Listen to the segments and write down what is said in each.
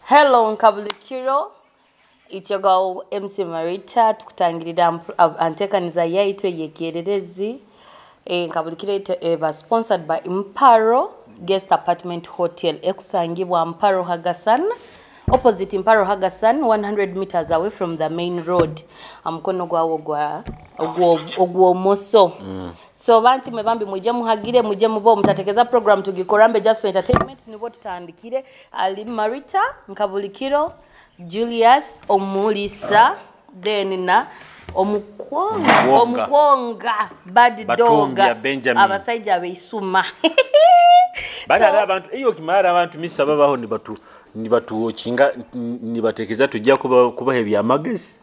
Hello, Nkabulikiro. It's your girl MC Marita, tukutangirira antekaniza yaitu eyekyererezi. Nkabulikiro eba sponsored by Mparo Guest Apartment Hotel, ekusangibwa Mparo Hagasan, opposite Mparo Hagasan, 100 meters away from the main road, amukono gwawo gwa ogw'omoso. So banti mwe bambi, muje muhagire, muje mubo mutatekeza program tugikorambe just for entertainment. Nibo tutandikire ali Marita Nkabulikiro, Julius Omulisa, then na Omukwonga. Omukwonga. Omukwonga Bad Dog. Batumbya Benjamin. Abasajja abeisuma. Bali ari abantu iyo kimara abantu misa babaho nibatu nibatuwochinga, nibatekeza tujja kubaha ebyamagezi.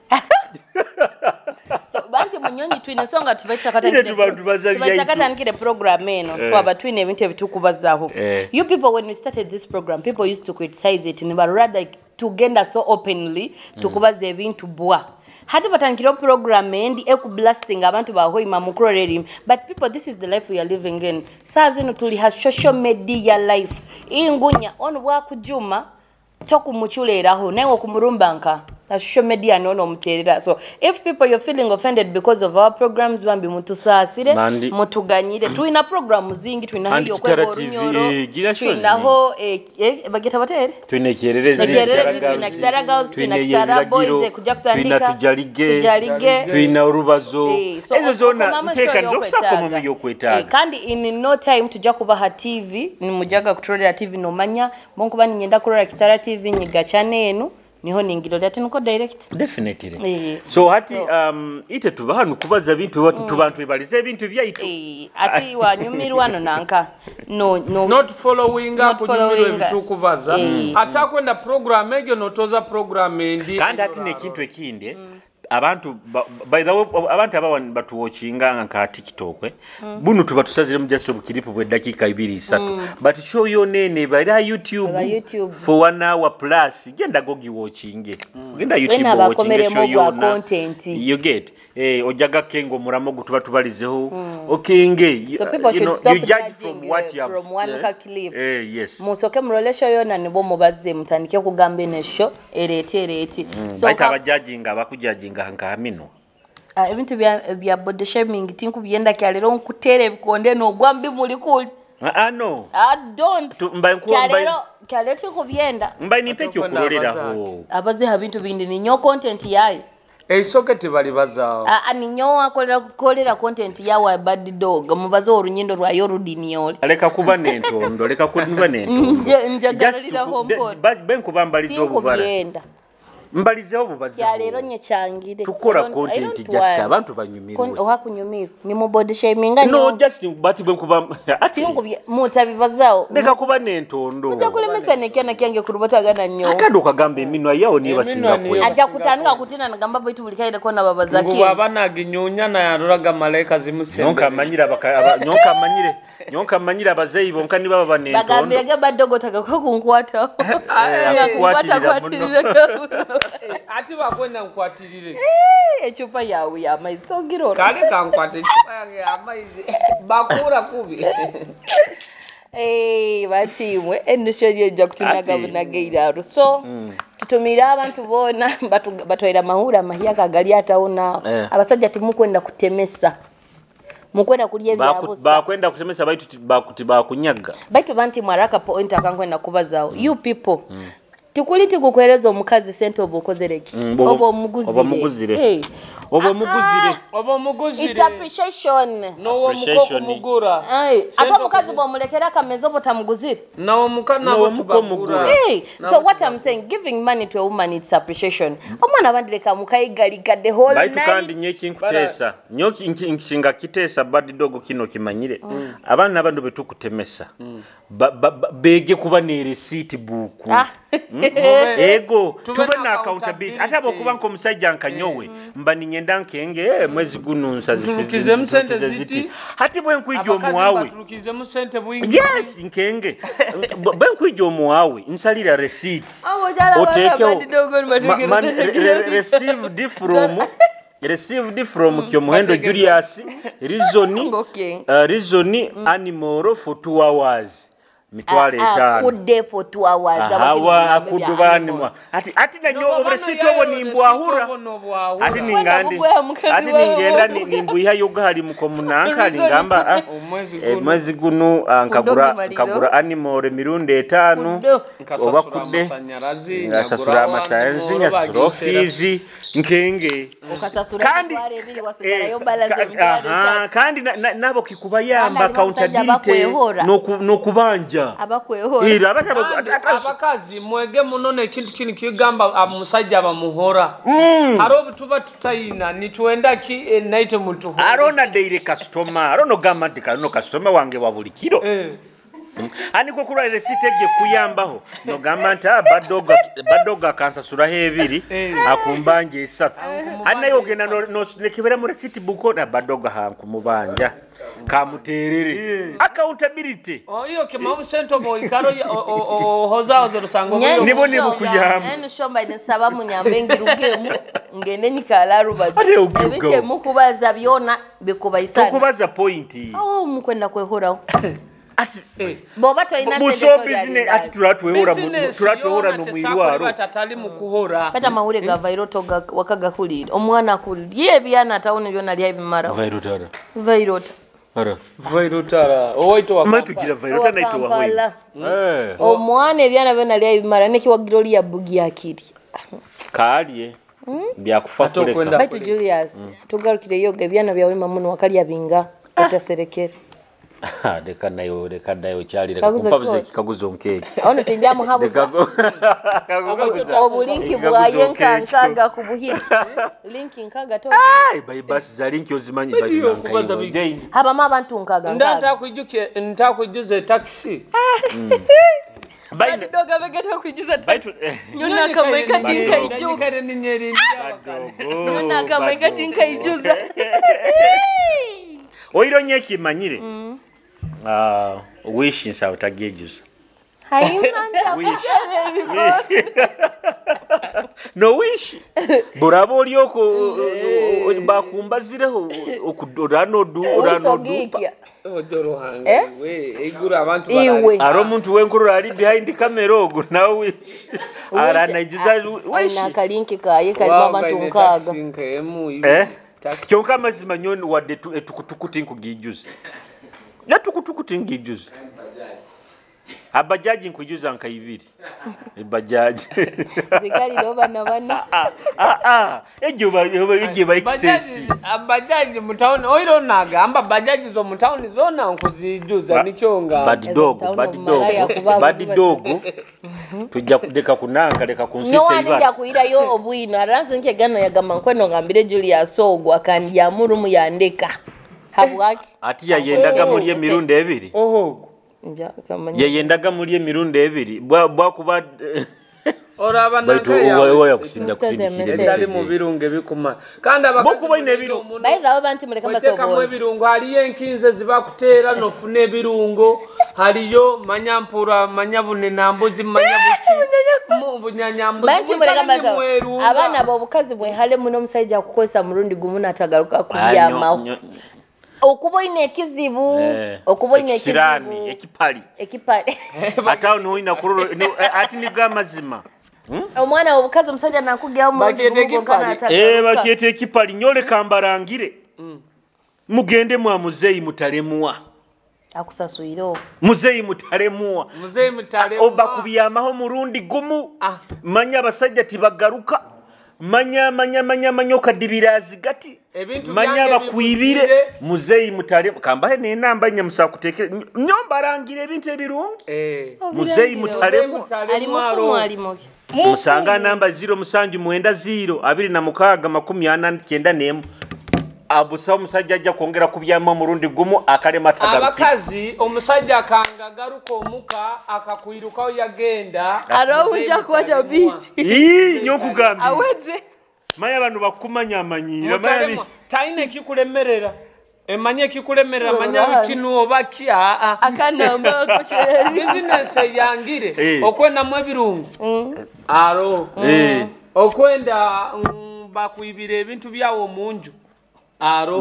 So, banti munyonyi, twine ensonga. Ile tubaza byaitu. Tubatakatandikire program eno, twaba twine ebintu ebitukubazaho. You people, when we started this program, people used to criticize it, niba rather tugenda so openly tukubaza ebintu bwa hati batandikire program endi ekublasting abantu bahoima mukurorera. But people, this is the life we are living in. Saa zino tuli ha social media life ingunya ono bwakujuma tokumuchuleeraho, naye okumurumba nka ta social media nono omuterera. So if people, you're feeling offended because of our programs, bambi mutusaasire, mutuganyire. Tulina program zingi, tulinaho Andi eyo Kitara okweba TV, orunyoro, gira shows. Tulinaho bageta batere. Twine ekyererezi. Ekyererezi, Kitara tulina Girls, Kitara Girls, tulina twine Kitara Boys, Ebiragiro, kujja kutandika. Twina Tujalige, Tujalige. Twina Orubazo. So Ezo zona okomamu nteeka show nzokusako yokwetaaga. mu yokwetaaga. Kandi in no time tujja kubaha TV, nimujaga kuturolera TV, nomanya bonkuba ninyenda kurora Kitara TV, nyiga channel enu niho ningirolera ati niko direct. Definitely. So hati ite tuba hano kubaza bintu mm. Tubantu ebalize ebintu byaitu. Ati wanyumirwa no nanka no Not following Not up, kunyumirwa following. ebitukubaza, ate akwenda program egyo notoza program endi. Kandi ati nekintu ekindi, abantu by the way, abantu aba batuwochinga nka TikTok, buno tuba tusaziremu just obukiripu bw'eddakiika 2, 3, but show yonna eno eba YouTube. Eba YouTube. For one hour plus. Genda gogiwochinge, genda YouTube Wena owatchinge abakomeremu show ogwa yonna. content. You get, ojjaga kenga omuramo gwe tuba tubalizeho okenge. So people You should know, stop you judge judging, from what you have from one ka clip. Yes. Musoke murole show yona, nibo mubaze mutandike kugamba eno show ereeti ereeti. So baita abajajinga abakujajinga nka mino. Ah, ebintu bya body shaming tinkubyenda. Kyalero nkuteera ebikonde nogwa mbi muli kuli. Ah, ah, no. I don't. Kyalero tinkubyenda. Mba nimpe Ate okwenda. ekyokuloleraho. Abaziha bintu bindi, ninyo content yayo. Eisoke tebalibazaawo. Ah, ah, ninyo akolera kolera content yawa Bad Dog, mubaze olunyindo lwayo oludiniole. Leka kuba n'entondo, leka kuba n'entondo. Njagaliraho mpola. Benkuba mbalize obubala. Tinkubyenda. Mbalizeho bubazeho. Kyaleero nye kyangire. Tukola I content don't just want. Abantu banyumirwe. Oha kunyumirwa ni mu body shaming. No, just but bwenkuba ati Tinkubye mutabibazaawo. Leka kuba n'entondo. Ojja kulemesa nekyana kyange kurubatagana nnyo. Kandi okagamba eminwa yawo niyo basinga Eminwa niyo. kwera. Ajja kutandika kutina nagamba baitu buli kaire kona Ngu babazaki. bw'aba naginyunya nayaruraga malayika zimusembere. Nyonka manyire abazeyi bonka niba baba n'entondo. Bagambirege badogo tagaka kunkwata. Akukwatirira muno. Ati bakwenda nkwatirire. Ecupa yawe y'amaizi togirora. Kale kankwate ecupa yange y'amaizi, bakuura kubi. Batimwe enusho yejja kutunaga bunagairaro. So tutumire abantu boona batwaire amahuri amahyaka agali atawona. Abasajja timukwenda kutemesa, mukwenda kulya ebyabusa. Bakwenda kutemesa baitu tibakunyaga. Baitu banti mwaraka point akankwenda kubazaawo. You people, tikuli tikukuhereza omukazi sente oba okozereki? Oba omuguzire. Oba omuguzire. Hey. Oba omuguzire. Oba omuguzire. It's appreciation. N'owomuka Appreciation. okumugura. Ai, ate omukazi bwomulekera akameza oba otamuguzire. N'owomuka nabo N'owomuka tubagura. omugura. Hey, so what I'm saying, giving money to a woman, it's appreciation. Omwana abandireka mukayigalika the whole Baitu kandi night. nyo ekinkuteesa nyo nkisinga kiteesa Bad Dog kino kimanyire, abaana abandi betukutemesa bege kuba ne receipt book. Ah. Ego Tube tube na na accountability. Ate abokuba nk'omusajja nkanyowe mba ninyenda nkenge, mwezi guno Nturukizemu sente ziti. Hati bwe nkwija Abakazi omuwawe batulukizemu sente bwingi. Yes, nkenge bwe nkwija omuwawe nsalira receipt. Abo Oteekewo Bad Dog nibateekereza received from Kyomuhendo Julius, reason Okay. Reason animal for 2 hours. Mitwalo etaano. Akudde for 2 hours. Ahawa akudubanimwa ati nanyo oburesiti obwo nimbwahura ati ningandi ati ningenda nimbwiha yoga mukomunanka ningamba mwezi guno nkagura animal emirundi 5 oba kudde nkasasura amasanyalazi nkasasura ofiisi nkenge kandi kandi nabo kikubayamba accountability nokubanja abakazi mwege muno ekintu kino kigamba omusajja bamuhora haro obutuba tutayina nitwenda ki naite muntu arona daily customer arono gamba nti kano customer wange wa buli kiro aniko kulwa receipt ege kuyambaho nogamba nti badoga kansasuraho 2 akumbanja 3 anayo ogenda no nekibera mu receipt book na badoga hankumubanja kamuterere accountability oyo kema sento boy karo ohoza ozorusango nibo nibukuyamba eno shomba nsaba munyambe ngirugemu ngende nikala rubaju ebiche mukubaza byona bikubaisana tukubaza point awo mukwenda kwehoraho ati boba toyina buso business ati turatwehora no mwirwaro batatali mukuhora bata mawule ga vairoto wakagakulira omwana kulye byana tawuni byona lya bimara vairotara ara vairotara owaito wa matugira vairota naito wa hoyi omwana ebyana byona lya bimara nekiwagira oli ya bugi akiri kalye byakufa kuleka baitu Julius tugarukire yoga ebyana byawe mamuno wakalya binga utaserekera reka nayo kyali reka kumpabuze kikaguzo nkeki ono tinjamu habuza obulinki bwaye nkankaga kubuhira linki nkaga to ai bai basi za linki ozimanyi bazi habama abantu nkaga ntakwijuze taxi Bali doga begeta kuijuza taxi nyona kama ikatinka ijuka nyona kama ikatinka ijuza oiro nyeki manyire wish nsawo tagejuza hayimanja no wish burabo olyoko bakumbazireho oranodu aro omuntu wenkuru ali behind camera ogo nawe wish aranaijuza wish nakalinki kaye kalimo abantu nkaga kyonka amazima nyoni wadde etukutuku tinkugijuza natukutuku tingijuza abajaji nkujuza nka 2 ebajaji zikaliro bana bana ejo ba excess abajaji mutaoni oiro nagamba bajaji zo mutaoni zona nkuzijuza nikyonga bad dog tujja kudeka kunanga leka kunsise ibara nja kuirayo obwino aranze nkegano yagamba nkweno ngambire Julius ogwa kandi yamurumu yandeka habwaki ati yayendaga muri emirundi 2 oho yayendaga muri emirundi 2 bwakuba oraba nanka kusinda kusindikira etali mu birungo ebikuma kandi abakazi ine ebirungo by the way banti muleka masobo ebirungo haliyo enkinze zibakuteera nofuna ebirungo haliyo manyampura manyabune nambuzi manyabuki mu bunyanyambuzi banti muleka masobo abaana b'obukazi bwe muno omusajja akukozesa murundi gumu natagaruka kubyamaho okuba oyina ekizibu okuba oyina ekizibu ekipali ate awo noyina kulolo ati niga amazima omwana obukazi omusajja nakugyawo bakyeta ekipali nyoleka mbarangire mugende mwa muzeeyi mutalemuwa akusasuyire muzeeyi mutalemuwa oba kubyamaho murundi gumu manya abasajja tibagaruka manya okadibirazi gati manya bakwibire muzeeyi mutale kambahe nenamba nyamusa kutekere nyombarangira ebintu ebirungi muzeeyi mutalemu musanga namba 0790 26 49 abusa omusajja ajja kwongera kubyama omurundi gumu akalema atagaruka abakazi omusajja akangagaruka omuka akakwirukaho yagenda arawuja kwata biti nyokugambye aweze manya abantu bakumanya amanyira manya taine ekikulemerera emanye ekikulemerera manya bikinu oba ki akanamba kochereri bizinesi eyangire okwendamu ebirungo aro okwenda bakwibira ebintu byawo munju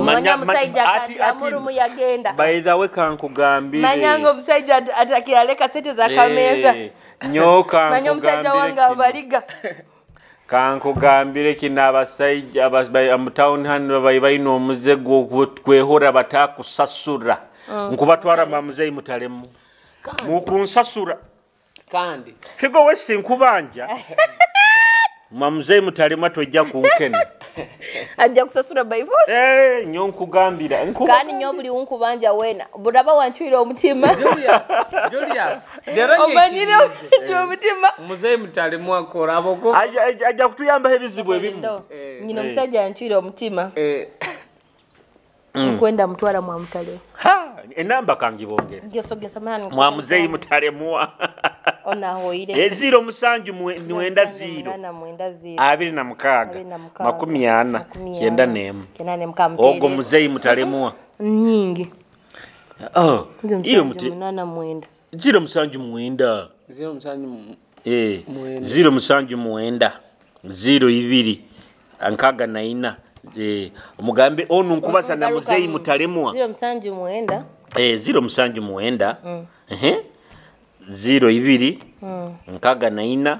Manya omusajja kandi amurumu yagenda. By the way, kankugambire. Manya nga omusajja atakyaleka sente za kameeza. Nyo kankugambire. Manya omusajja wange abaliga. Kankugambire kino abasajja mu town hano balina omuze gw'okwehora batakusasura. Nkubatwara mamuzeyi mutalemu. Mukunsasura. Kandi. Figo wesi nkubanja. Mamuzeyi mutalemu tojja kunkene. Ajja kusasura by force. Nyo nkugambira. Kandi nyo buli unkubanja wena. Buraba wanchwira omutima. Julius. Omanyire omutima. Muzeyi mutalemu akora aboko. Ajja kutuyamba ebizibu ebimu. Nyina omusajja yanchwira omutima. Nkwenda mutwara mwa mutale. Ha, enamba kangibongere. Geso mani. Mwa muzeyi mutalemwa. Ona hoire. 0 musanju mwenda 0. 9 26 40 91. 91. Ogo muzeyi mutalemwa. Nyingi. Oh, iyo muti. 89. 0 musanju mwenda. 0 musanju. 0 musanju mwenda. 0 2 64. Mugambe onu nkubaza na muzeyi mutalemwa. 0 musanju mwenda. 0 musanju mwenda. 0 2 64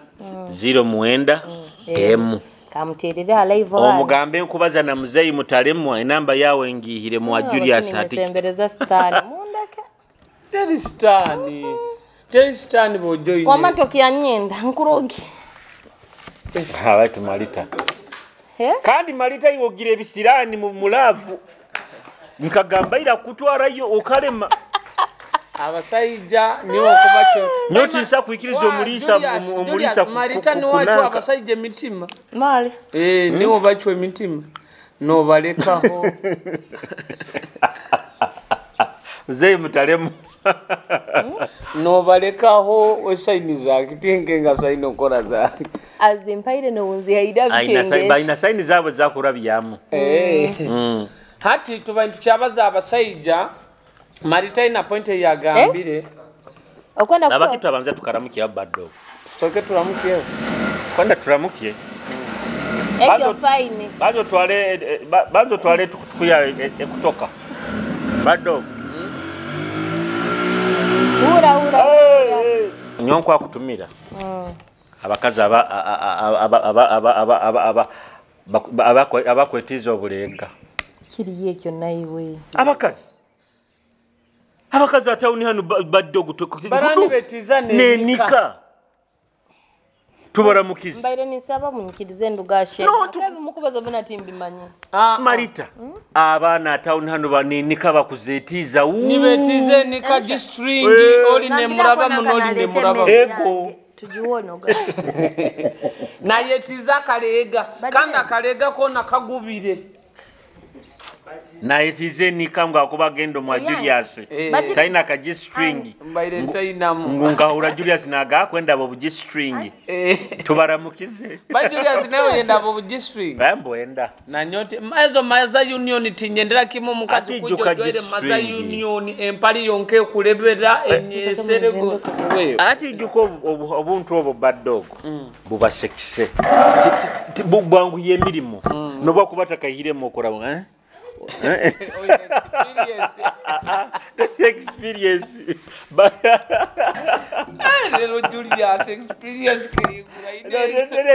0 mwenda M. Kamuterere live. Omugambe nkubaza na muzeyi mutalemwa enamba yawe ngihire mu Julius ati. Sembereza stani mundaka. Teri stani. Teri stani bojoine. Wamatoki yanyenda nkurogi. Hawati Marita. Kandi Marita iwogira ebisirani mu mulavu. Nkagamba ira kutwarayo okalema. Abasajja niwo kubacho. Nyoti nsa kuikiriza omulisa omulisa Marita ni wacho abasajja emitima. Mali. Niwo bacho emitima. No balekaho. Mzee mutalemu. No balekaho wesaini zake tinkenga saini okora zake. Azimpaire no unzi haida bikenge. Aina saini zabo zakurabyamu. Hati tuba ntukyabaza abasajja Marita ina pointe yagambire. Okwenda kuto. Abakitu abanza tukaramukie abaddo. Tusoke turamukie. Kwenda turamukie. Ekyo fine. Banzo twale tukuya ekutoka. Baddo. Hura hura. Nyonkwa kutumira. Abakazi aba aba aba aba aba aba aba abakwetiza obulenga. Kiri yekyo naiwe. Abakazi. Abakazi atawuni hano baddo Barani betiza nenika. Tubaramukiza. Mbaire nisaba munyikirize ndugashe. No, mukubaza bana timbimanyi. Marita. Abaana atawuni hano banenika bakuzetiza. Nibetize nika G-string oli ne muraba munoli ne muraba. Ego. Tujiwono ga. Nayetiza kalega. Kanda kalega kona kagubire. Nayetize nika nga akuba gendo mwa Julius. Taina ka G-string. Mbaire ntainamu. Ngungahura Julius naga kwenda bo G-string. Tubaramukize. Ba Julius nawe yenda bo G-string. Bambo enda. Na nyote mazo maza union tinyendera kimo mukazi kujo dwere maza union empali yonke kulebera enyeserego. Ati juko obuntu obo baddogo. Buba sekise. Bwangu yemirimo. Nobwa kubata kahire mokora Experience. Lero Julius experience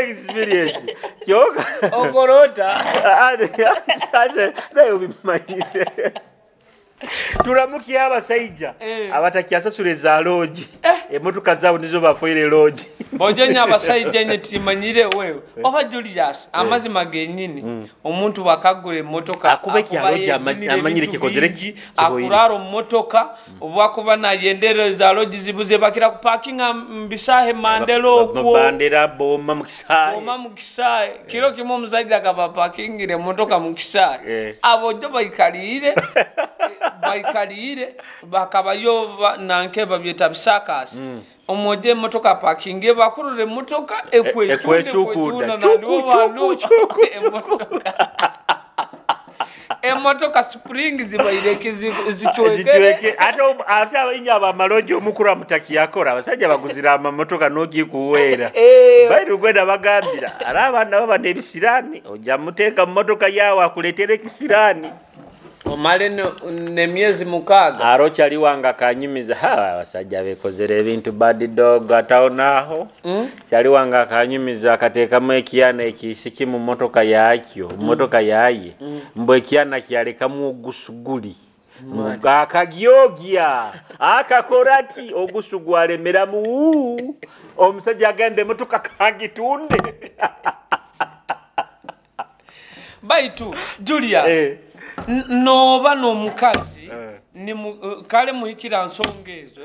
experience. Kyoka. Okorota. Nayo bimanyire. Turamukiye abasajja abatakyasasula za lodge. Emotoka zaabo nizo bafoire lodge. Bojenya abasajja nye timanyire wewe. Oba Julius amazima genyini omuntu wakagula emotoka akube kyaloja amanyire kikozere ki akuraro motoka obwakuba nayendere za lodge zibuze bakira ku parking mbisahe Mandela okwo bandera boma mukisaye boma mukisaye kiro kimwe omusajja akaba parkingire motoka mukisaye abo jo bayikalire bayikalire bakabayo nanke babyeta bisakasi omoje motoka parking bakurure motoka ekwechukuda chuku chuku. Emotoka spring zibaire zichwekere. Ate abaingi abamaloji omukuru amutakiyakora abasajja baguzira amamotoka n'ogikuweera. Baitu kwenda bagambira ari abaana baba n'ebisiraani ojja muteeka mu motoka yaawe akuleetera ekisiraani. Omale n'emyezi 6. Aro kyali wanga akanyumiza ha abasajja bekozera ebintu bad dog ataonaho. Kyali wanga akanyumiza akateekamu ekyana ekisiki mu motoka yakyo, motoka yaye. Mbwe ekyana kyalekamu ogusuguli. Akagyogya akakoraki ogusu gwalemeramu omusajja agende emotoka kagitunde. Baitu Julius noba n'omukazi kale muhikira nsonga ezo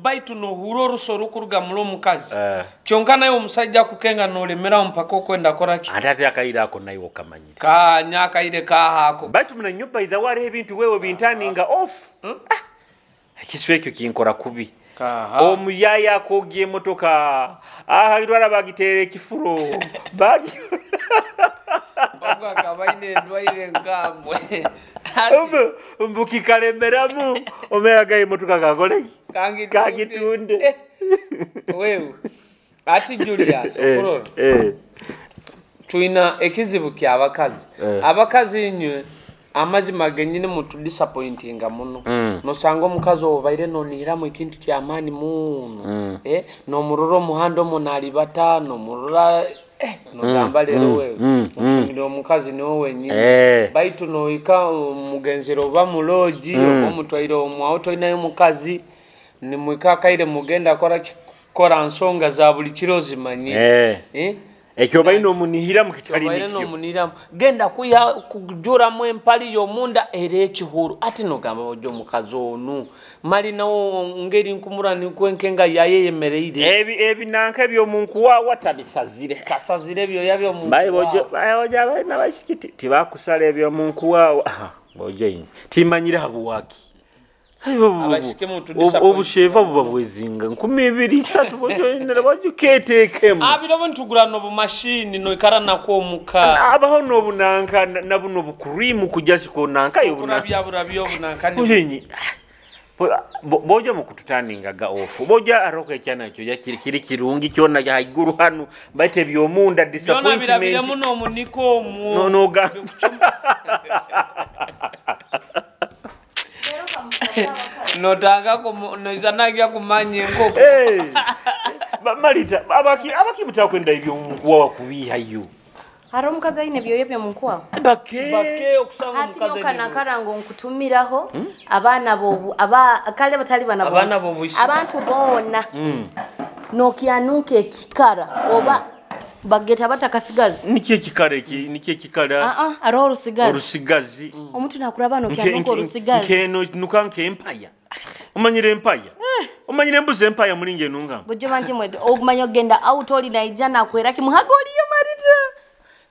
baitu nohura orusoro kuruga muri omukazi kyonka naye omusajja kukenga nolemeraho mpaka okwenda koraki ate akaira ako naye okamanyire kanya akaire kahako baitu muna by the way ebintu wewe bintaninga off. Ekisu ekyo kinkora kubi. Omuyaya akogye emotoka ahagitwara bagiteera ekifuro bagi ogwa kabaine endwaire nkambwe mbukikalemeramu omeraga emotoka kakoleki kagitunde. Wewe ati Julius okurora tuina ekizibu ky'abakazi. Abakazi inywe amazima genyini mutu disappointinga muno. Nosanga omukazi obaire nonihiramu ekintu ky'amaani muno. Nomurora omuhanda omu nalibata nomurora nogamba lero wewe ofunire omukazi niwe wenyini. Baitu noika mugenzero oba muloji oba omutwaire omwawo toinayo omukazi nimwika akaire mugenda kora nsonga za buli kiro zimanyire. Ekyo baine omunihiramu kitali nikyo. Baine omunihiramu genda kuya kujuramu empali y'omunda era ekihuru ati nogamba ojo omukazi onu mali nawo ngeri nkumura nikwenkenga yaye yemereire ebi nanka ebyomunkuwawa tabisazire kasazire ebyoya byomunkuwawa bayo abaina bashikiti tibakusala ebyomunkuwawa bojo ino timanyire habuwaki obusheva buba bwezinga 2003 bojo ino bojo ketekemu abiro ntugura no bumashini no ikara nako omuka abaho no bunanka na buno bukurimu kujashiko nanka yo bunabya burabyo bunanka ni bojo mukututaningaga ofu bojo aroko ekyana kyo yakiri kiri kirungi kyona haiguru hanu baite byomunda disappointment byona birabira muno muniko mu no ga notanga noizanagia kumanya enkoko. Malita abaki mutakwenda ebyo munkuwawa kubihayo. Hari omukazi aine ebyoya byomunkuwawa bake okusanga omukazi ati nyoka nkutumiraho abaana bobu aba kale batali bana abaana bobu abantu bona nokyanuka ekikara oba bageta batakasigazi nikyo ekikara eki nikyo ekikara aroho orusigazi orusigazi omuntu nakuraba nokyanuka orusigazi nkeno nuka nkempaya omanyire empaya omanyire embuzi empaya mulinge nunga bujo banti mwe ogumanya ogenda out oli naija nakwera kimuhaga oliyo Marita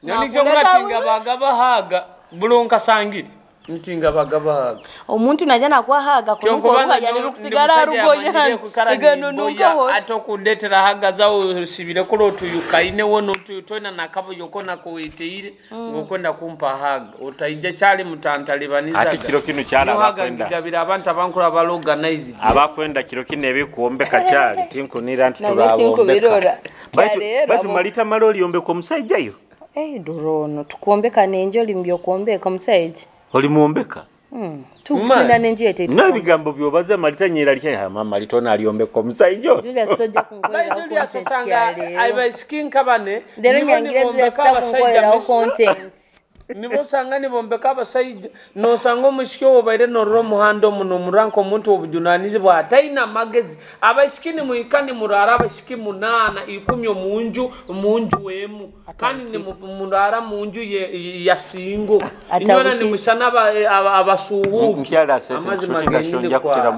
Nyonikyo muratinga bagaba haga bulonka sangiri ntinga bagaba haga omuntu naija nakwa haga kunuka yani rukusigara arugoya egano nuka atokundetera haga zawo sibire kolo tuyukaine wono tuyutona nakabo yokona kuiteire ngokwenda kumpa haga utaija kyali mutantalibaniza ati kiro kino kyala abakwenda ngabira abantu abankura baloganize abakwenda kiro kino ebikuombeka kyali tinkunira nti turabombeka baitu Malita maloli ombeka omusajja dorono tukuombeka nenjo limbyo kuombeka omusajja oli muombeka tukutenda nenjo yete n'ebigambo byobaza Malita nyera lya mama Malita ona aliombeka omusajja Julius tojja kunkolera Julius osanga abaisiki nkabane ndero nyangire Julius takunkolera content nibosanga nibombeka abasajja nosanga omushiki obaire norora omuhanda omuno omuranka omuntu obujunanizibwa ataina magezi abaishiki nimuhika nimurara abaishiki 8 10 omunju emu kandi nimurara munju ya singo inyona nimushana abasuhuki amazima genyini kwa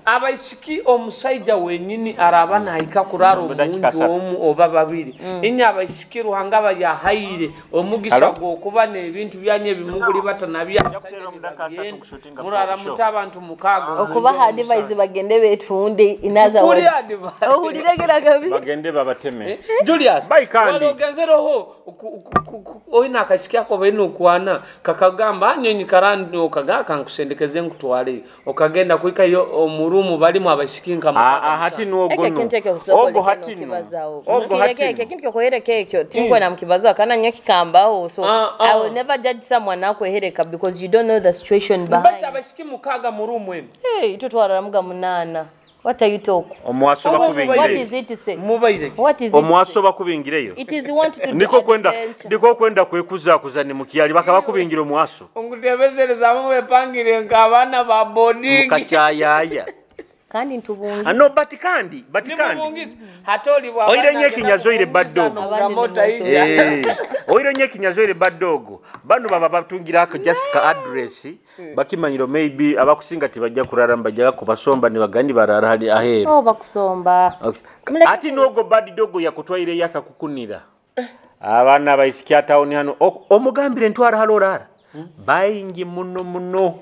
abaishiki omusajja wenyini araba nahika kurara omunju omu oba babiri inya abaishiki Ruhanga bayahaire omugisa gwo Okuba n'ebintu byanyu ebimuguli batanabya murara muta abantu mukaaga. Okubaha advice bagende betunde, in other words. Ohuliregera gabi. Bagende babateme. Julius, walogenzereho oina akasiki ako baina okwana kakagamba anyonyi karandi okaga kankusendekeze nkutwale okagenda kuikayo omurumu balimu abasiki nka hati nuogo ogo hati ogo hati ekintu kyokohereka ekyo tinkwena mukibazaho kana nyo kikambaho. So I will never judge someone akwehereka because you don't know the situation behind. But abasiki mukaga murumu emu. Hey, tutwara muga munana. What are you talk? Omwaso bakubingireyo. What is it say? What is it? Omwaso bakubingireyo. It is want to do. Ndiko kwenda kwekuzakuza ni mukyali bakaba kubingira omwaso. Ongutebezereza amwe pangire nka abana ba boarding. Mukakyayaya. Kandi ntubungiza. No but kandi. Hatoli bwa. Oire nyeki nyazoire bad dog. Oire nyeki nyazoire bad dog. Bano baba batungira ako just ka address. Bakimanyiro maybe abakusinga tibajja kurara mbajja kubasomba ni bagandi barara hali ahero. Oh bakusomba. Okay. Ati nogo bad dog yakutwaire yaka kukunira. Abana baisikia town hano omugambire ntwara halorara. Bayingi muno muno.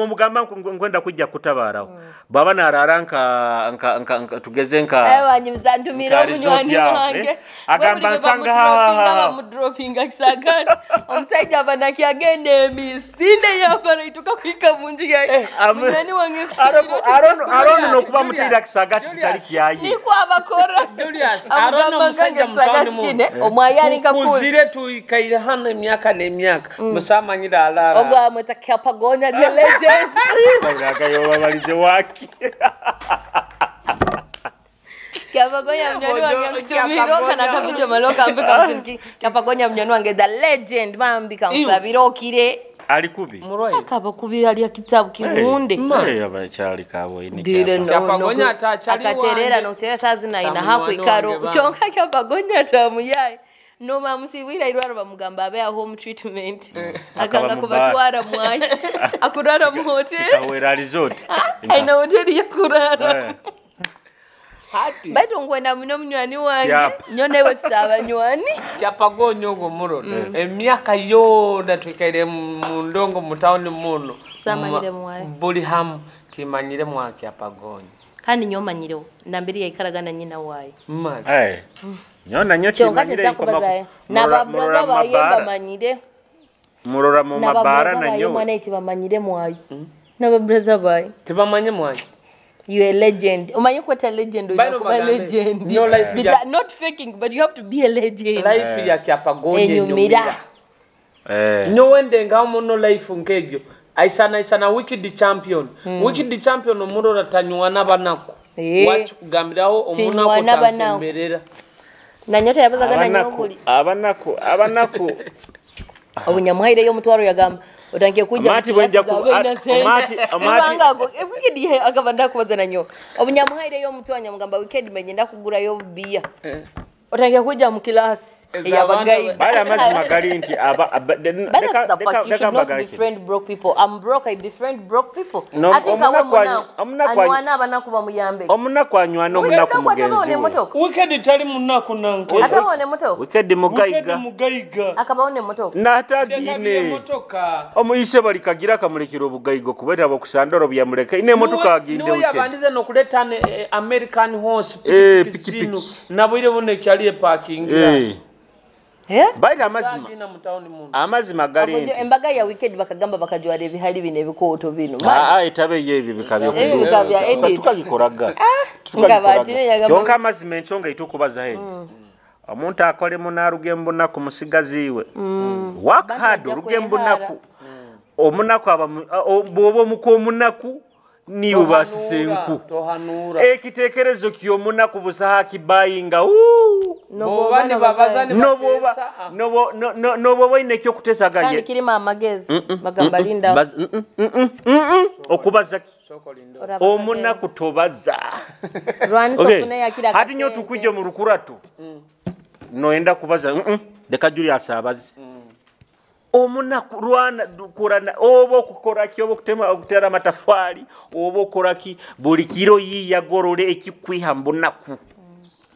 Mugamba nkwenda kujja kutabarawo. Baba narara nka tugeze nka ewa ntumira omunywani wange agamba nsanga ha mudropinga kisagani omusajja abanaki agenda emisinde yaparaituka kuika munji yake munywani wange arono nokuba mutira kisagati kitali kiyayi niko abakora Julius arono omusajja mutani mu omwayali kakuzire kuzire tuikaire hano emyaka n'emyaka musamanyira alara ogwa mweta Kapagonya the legend. Babalize waki. Kapagonya mnyani wange kutumiro kana kavideo maloka ambika msinki. Kapagonya mnyani wange the legend bambi kansabira okire. Alikubi. Akaba kubira ali akitabu kirunde. Eh abachali kabo ini. Kapagonya atachali akaterera nokutera sazi na ina hapo ikaro. Chonka Kapagonya tamuyaye. No mamusiwira irwaro bamugamba abe home treatment. Akanga kubatwara mwayi. Akurara mu hotel. Kawera resort. Aina hotel ya kurara. Hati. Baitu ngwenda muno munywani wange. Nyone we tutabanywani. Kyapagonyo ogo muro. Emyaka yona twikaire mu ndongo mu town muno. Samanyire mwayi. Buli hamu timanyire mwa Kyapagonyo. Kandi nyomanyirewo nambiri yaikaragana nyina wayi. Mali. Eh. Nyona nyoti manyire ikoma. Na babraza bayemba manyire. Murora mu mabara na nyowe. Mwana iti bamanyire mwayi. Na babraza bayi. Tibamanye mwayi. You a legend. Umanyi kweta legend unakuba legend. No life but ya, not faking but you have to be a legend. Life ya Kyapagonyo enyumira. Nyowe ndenga muno life nkegyo. Aisana Wicked Champion. Wicked Champion omurora tanywana banaku. Wachugambiraho omunaku tansemberera. Na nyota yabazaga na nyokuli. Abanaku. Obunyamwaire yo mutwaro yagamba otangiye kuja Amati bwenja ku amati Wicked akabanda kubaza na nyo. Obunyamwaire yo mutwanya mugamba Wicked menyenda kugura yo bia. Otangiye kuja mu class ya bagayi. Bali amazima gali nti aba deka should not befriend broke people. I'm broke, I befriend broke people. Ati kawe munaku. Anywana abanaku bamuyambe. Omunaku anywana omunaku mugenzi we. Wicked tali munaku nanke. Atabone motoka. Wicked mugaiga. Mugaiga. Akabaone motoka. Natagine. Omuyise bali kagira kamulekera obugaigo kubeta bokusandoro byamuleka. Ine motoka aginde Wicked. Niwe yabandize nokuleta American horse pikipiki. Nabwire bone kyali parking. Baita amazima. Amazima gali nti. Embaga ya Wicked bakagamba bakajwara ebihali bino ebikooto bino. Etabe ye ebyo bikabya. Ebikabya edit. Tukabikoraga. Kyonka amazima ensonga itukubaza hendi. Omuntu akole munaruge mbunaku musigaziwe. Work hard ruge mbunaku. Omunaku aba bwoba omuko omunaku ni ubasisenku. Ekitekerezo ky'omunaku busaha kibayinga. Nobo waine kyo kutesa gaye. Kandi kirima amagezi bagamba linda. Okubaza ki? Omunaku tobaza. Rwanisa okay. Yakira hati nyo tukuje mu rukuratu. Noenda kubaza leka Julius abazi. Omunaku rwana kurana obo kukora ki obo kutema okutera matafali obo kora ki buli kiro yiyagorole ekikwiha mbunaku.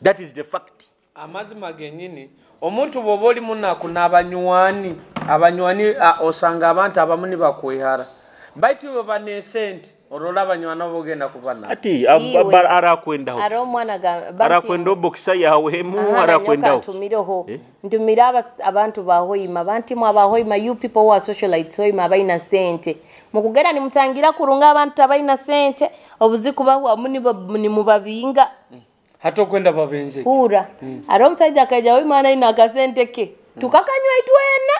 That is the fact. Amazima genyini omuntu bw'oba oli munaku n'abanywani abanywani osanga abantu abamu nibakwehara baitu iwe bane esente orola abanywani abo ogenda kuba nabo. Ati Iwe. arakwendaho Ari omwana arakwenda obokisa yawe emu arakwendaho. Ntumireho ntumire abantu ba Hoima bantimu aba Hoima, you people who are socialites Hoima abaina sente mukugera nimutangira kurunga abantu abaina sente obuziku bahwamu nimubabinga hata okwenda babenze hura. Ari omusajja akaija Hoima anaina akasente ke tukakanywa itwena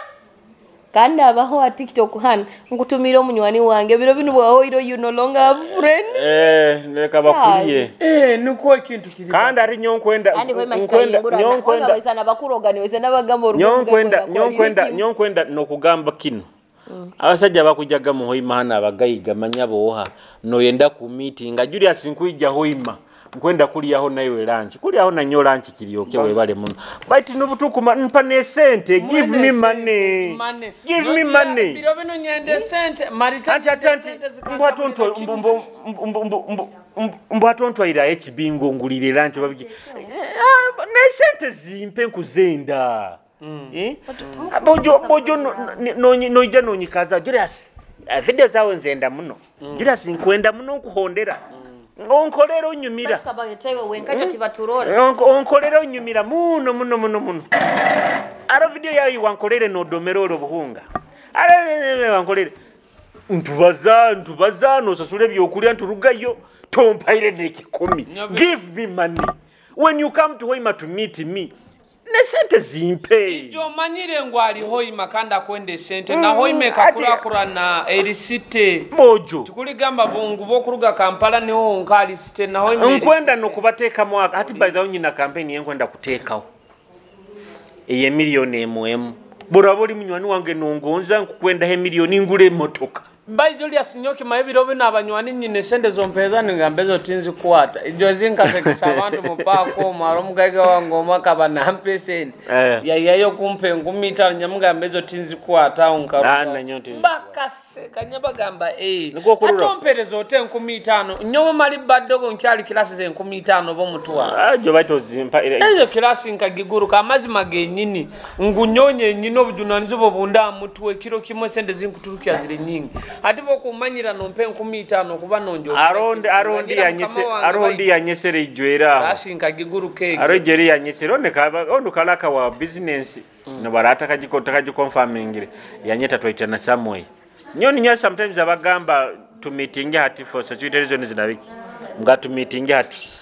kandi abaho wa TikTok han nkutumira omunywani wange biro bino bwahoiro you no longer have friends. Leka bakuliye. Niko ekintu kiri kandi ari nyonkwenda kandi Hoima nkwenda kikayingura nyonkwenda baisana bakuroga niwese nabagamba nyonkwenda nokugamba kino. Abasajja bakujaga mu Hoima hana abagayiga manya boha noyenda ku meeting Julius nkuija Hoima nkwenda kulyaho nawe lunch kulyaho nanyo lunch kiryoke webale muno baitu nubutukuma mpa ne sente give me money give me money biro bino nyende sente marita anti mbwa ira ekibingo ngulire lunch babiki ne sente zimpe nkuzenda. Bojo noija nonyikaza Julius video zawe nzenda muno Julius nkwenda muno nkuhondera onkolera onyumira onkolera onyumira muno muno muno muno aro video yawe wankolere nodomero obuhunga are wankolere ntubaza nosasule byokulya nturugayo tompaire nekikumi. Give me money when you come to Hoima to meet me ne sente zimpe. Ijo manyire ngo ali Hoima kandi akwende sente na Hoima ekakurakura na erisite. Bojo. Tukuligamba bungu bokuruga Kampala niho nka site na Hoima. Nkwenda nokubateeka mwaka ati by the way nyina campaign yenkwenda kuteekawo. Eye milioni emu. Bora boli munywani wange nongonza nkukwenda he milioni ngule motoka. By Julius Nyoki maebiro bino abanywani nyine sente zompeza ningambezo tinzi kwata. Ijo zinkasekesa abantu mupako mwaro mugaiga wangu omwaka banampe sente. Yayayo kumpe ngumita nyamugambezo tinzi kwata onkaruka. Bakaseka nyabagamba atompereza ote 15 nyowe mali badogo nkyali kilasi ze 15 bomutwa. Ajo baito zimpa ezo kilasi nkagiguruka amazima genyini ngunyonye nyino obujunanizibwa bunda mutwe kiro kimwe sente zinkuturukia ziri nyingi. Ati bokumanyira nompe 15 kuba nonjo. Arondi yanyesere ijwera. Asi nkagiguruke. Arojeri yanyesere oneka onu kalaka wa business no barata kajiko takajikonfirmingire. Yanyeta twaitana somewhere. Nyoni nya sometimes abagamba to meeting hati for security reasons zinabiki. Mga to meeting hati.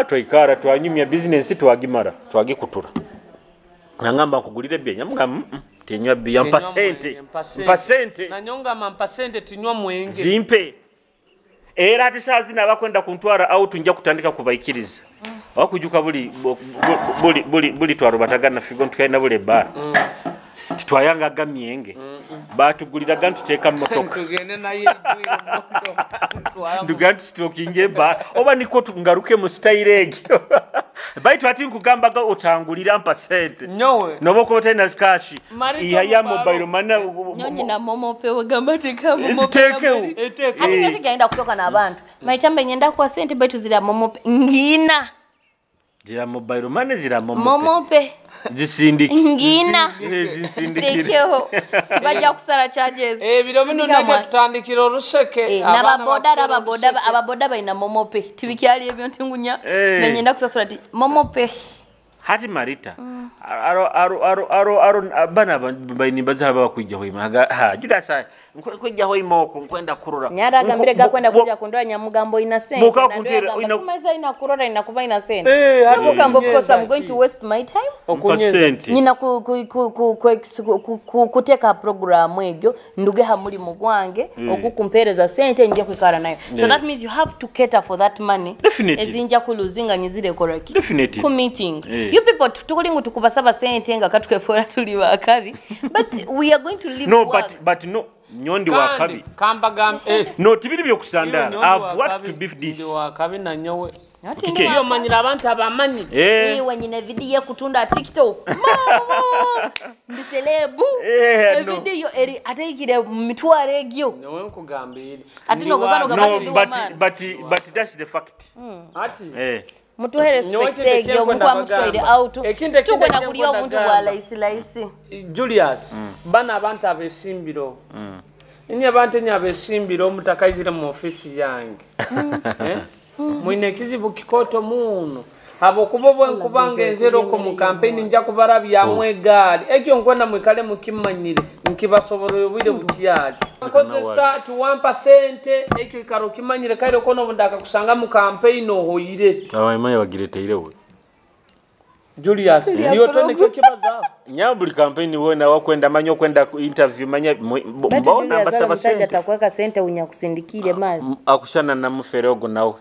Twaikara twanyumya business twagimara twagikutura. Nangamba nkugulire bye nyamuga tinywa bia mpasente mpasente na nyonga mpasente tinywa mwenge zimpe era ati saa zina abakwenda kuntwara au tunja kutandika kubaikiriza wakujuka buli buli buli buli twarubatagana figo ntukaina bule bar titwayanga gamyenge batugulira gantu teka motoka tugende naye igwire motoka ndugantu stokinge ba oba niko ngaruke mu style egyo baitu ati nkugambaga otangulira mpasente nyowe noboko tena cash iya ya mobile money nyonyi na momo pe wagamba teka momo pe ati kigenda kutoka na abantu maichamba nyenda kwa sente baitu zira momo pe ngina zira mobile money zira momo momo pe zisindiki ngina zisindiki tibajja kusala charges biro bino nake tutandikira oluseke n'ababoda ababoda balina momo pe tibikyali ebyo ntingunya nanyenda kusasula ti momo pe hati marita aro aro aro aro aro bana baini baza bakwijja hoima ha Judas nkwijja hoima oko nkwenda kurora nyara agambire gakwenda kuja kundora nyamugambo ina sente ina kumeza ina kurora ina kuba ina sente hati of course I'm going to waste my time nyina ku kuteka program egyo nduge hamuli mugwange okukumpereza sente nje kwikara nayo so that means you have to cater for that money ezinja kuluzinga nyizire koraki ku meeting. You people tukulingu tukubasaba sente nga katukefora tuli wakabi but we are going to live no work. but no nyondi wakabi kamba gam no tibiri byo kusandara I've worked to beef this ndi wakabi na nyowe iyo manyira abantu abamanyi iwe nyine video kutunda TikTok mama ndi celebu video eri ateikire mitware egyo nyowe nkugambire ati no gabano no but that's the fact ati Mutuhe respect egyo mukuba mutwaire out. Tukwenda kulya obuntu bwa laisi laisi. Julius, bana abantu abesimbiro. Inye abantu enye abesimbiro mutakaizire mu ofisi yange. Mwine kizibu kikoto muno. Abo kuba bwe nkubanga enzero ko mu campaign nja kubarabya mwe gaali. Ekyo nkwenda mwikale mukimanyire nkibasoborere obwire bukyali. Nkozesa 1% ekyo ikaro kimanyire kaire kono bundaka kusanga mu campaign ohoyire. Abamanya bagireteirewe. Julius, niyo tone kyo kibaza. Nyabuli campaign wena wakwenda manyo kwenda interview manya mbona mbasaba sente. Atakweka sente unyakusindikire mali. Akushana na mufere ogo nawe.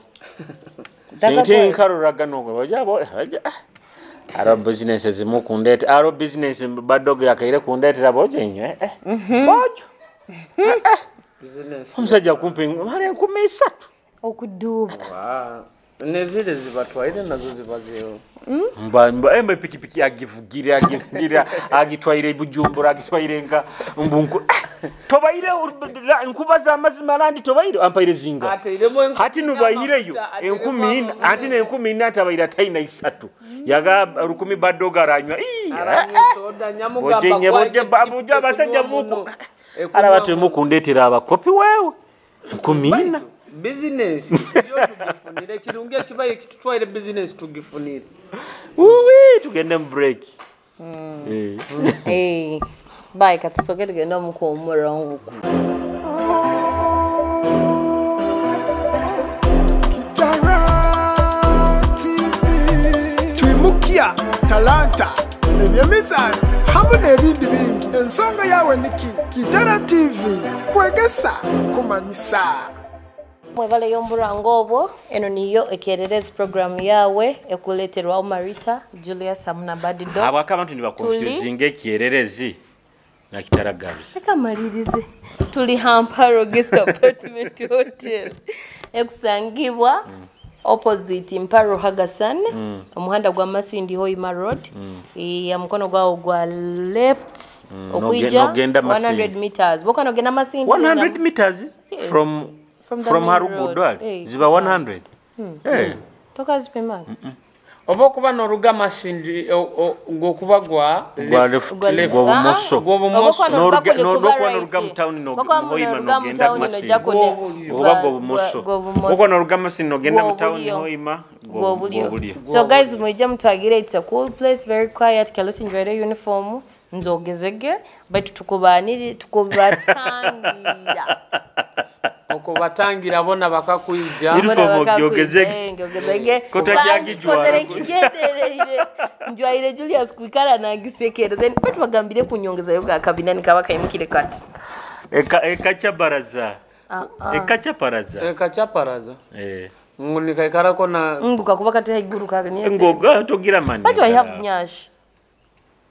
Nti nkaruraga nongo bajabo aro business zimu kundeta aro business badogo yakaire kundetera boje nywe bojo business omusajja kumpe mara 3,000 okuduba nezile zibatwaire nazo zibazeyo mba embe pikipiki agivugira agitwaire Bujumbura agitwaire nka mbunku tobaire nkubaza amazima landi tobaire ampaire zinga hati nubaireyo 14,000 ati ne 14,000 atabaire taina 3 yaga 10,000 badoga aranywa soda nyamugamba boje abasajja muku arabatu mukundetera abakopi wewe 14,000 business yo tugifunire kirungi kibaye kitutwaire business tugifunire. Uwi tugende mu break. Bye katusoke tugende mu kuwummula nguku. Kitara TV twimukia talanta ebyemizaano hamwe n'ebindi bingi. Ensonga yawe niki? Kitara TV kwegesa kumanyisa. Mwebale yomburango obwo eno niyo ekererezi program yawe ekuleterwa Marita Julius hamuna Badido. Abaka abantu nibakonfusinga ekyererezi na Kitara Girls. Reka malirize. Tuli Hamparo Guest Apartment Hotel ekusangibwa opposite Mparo Hagasan omuhanda gwa Masindi Hoima Road ya mukono gwawo gwa left okuija 100 meters. Boka nogenda Masindi 100 meters yes. From Harugudo ziba 100. Toka zipima. Oba kuba noruga Masindi ngokuba gwa left gwa bumoso. Noruga noruga mu town no Hoima nogenda Masindi. Oba gwa bumoso. Oba noruga Masindi nogenda mu town Hoima gwa bulyo. So guys mwijja mutwagire, it's a cool place, very quiet. Kaloti njwere uniform nzogezege but tukubaniri tukubatangira. Okubatangira bona bakakuija uniform gyogezege kotajagijwara njwaire Julius kuikala na gisekereza batu bagambire kunyongeza yoga kabina nikabaka imukire kati ekacha baraza ekacha baraza ekacha baraza ngunikaikara kona nguka kuba kati haiguru kanyese ngoga togira mani but I have nyash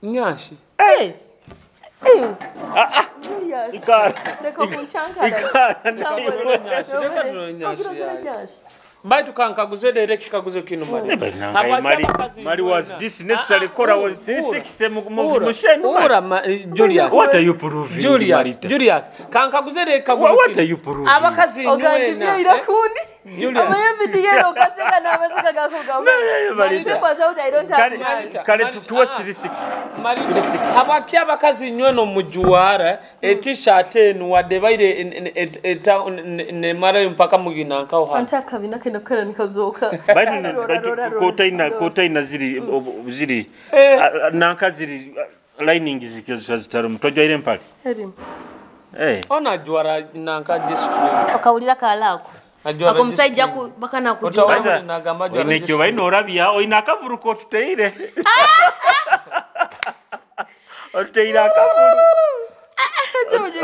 nyashi yes. Ikara. Baitu kankaguze rero kikaguze kino mali. Mali was this necessary kora was 60 mushenu. Ura Julius. What are you proving? Julius. Julius. Kankaguze rero kaguze. What are you proving? Abakazi nywena. Julius. Amaye okaseka na amaseka gakuga. Kale tuwa 360. Abaki abakazi nyweno mujuara e t-shirt enu wadebaire ne mara mpaka muginanka ho. Antaka binake nokera nikazoka. Bali kotaina ziri ziri nanka ziri lining zikizo zitaru mtojwa mpali. Ona juara nanka district. Okawulira kalako. Akomusajja bakana kujua nekyo baino orabya oina akavuru ko tuteire oteire akavuru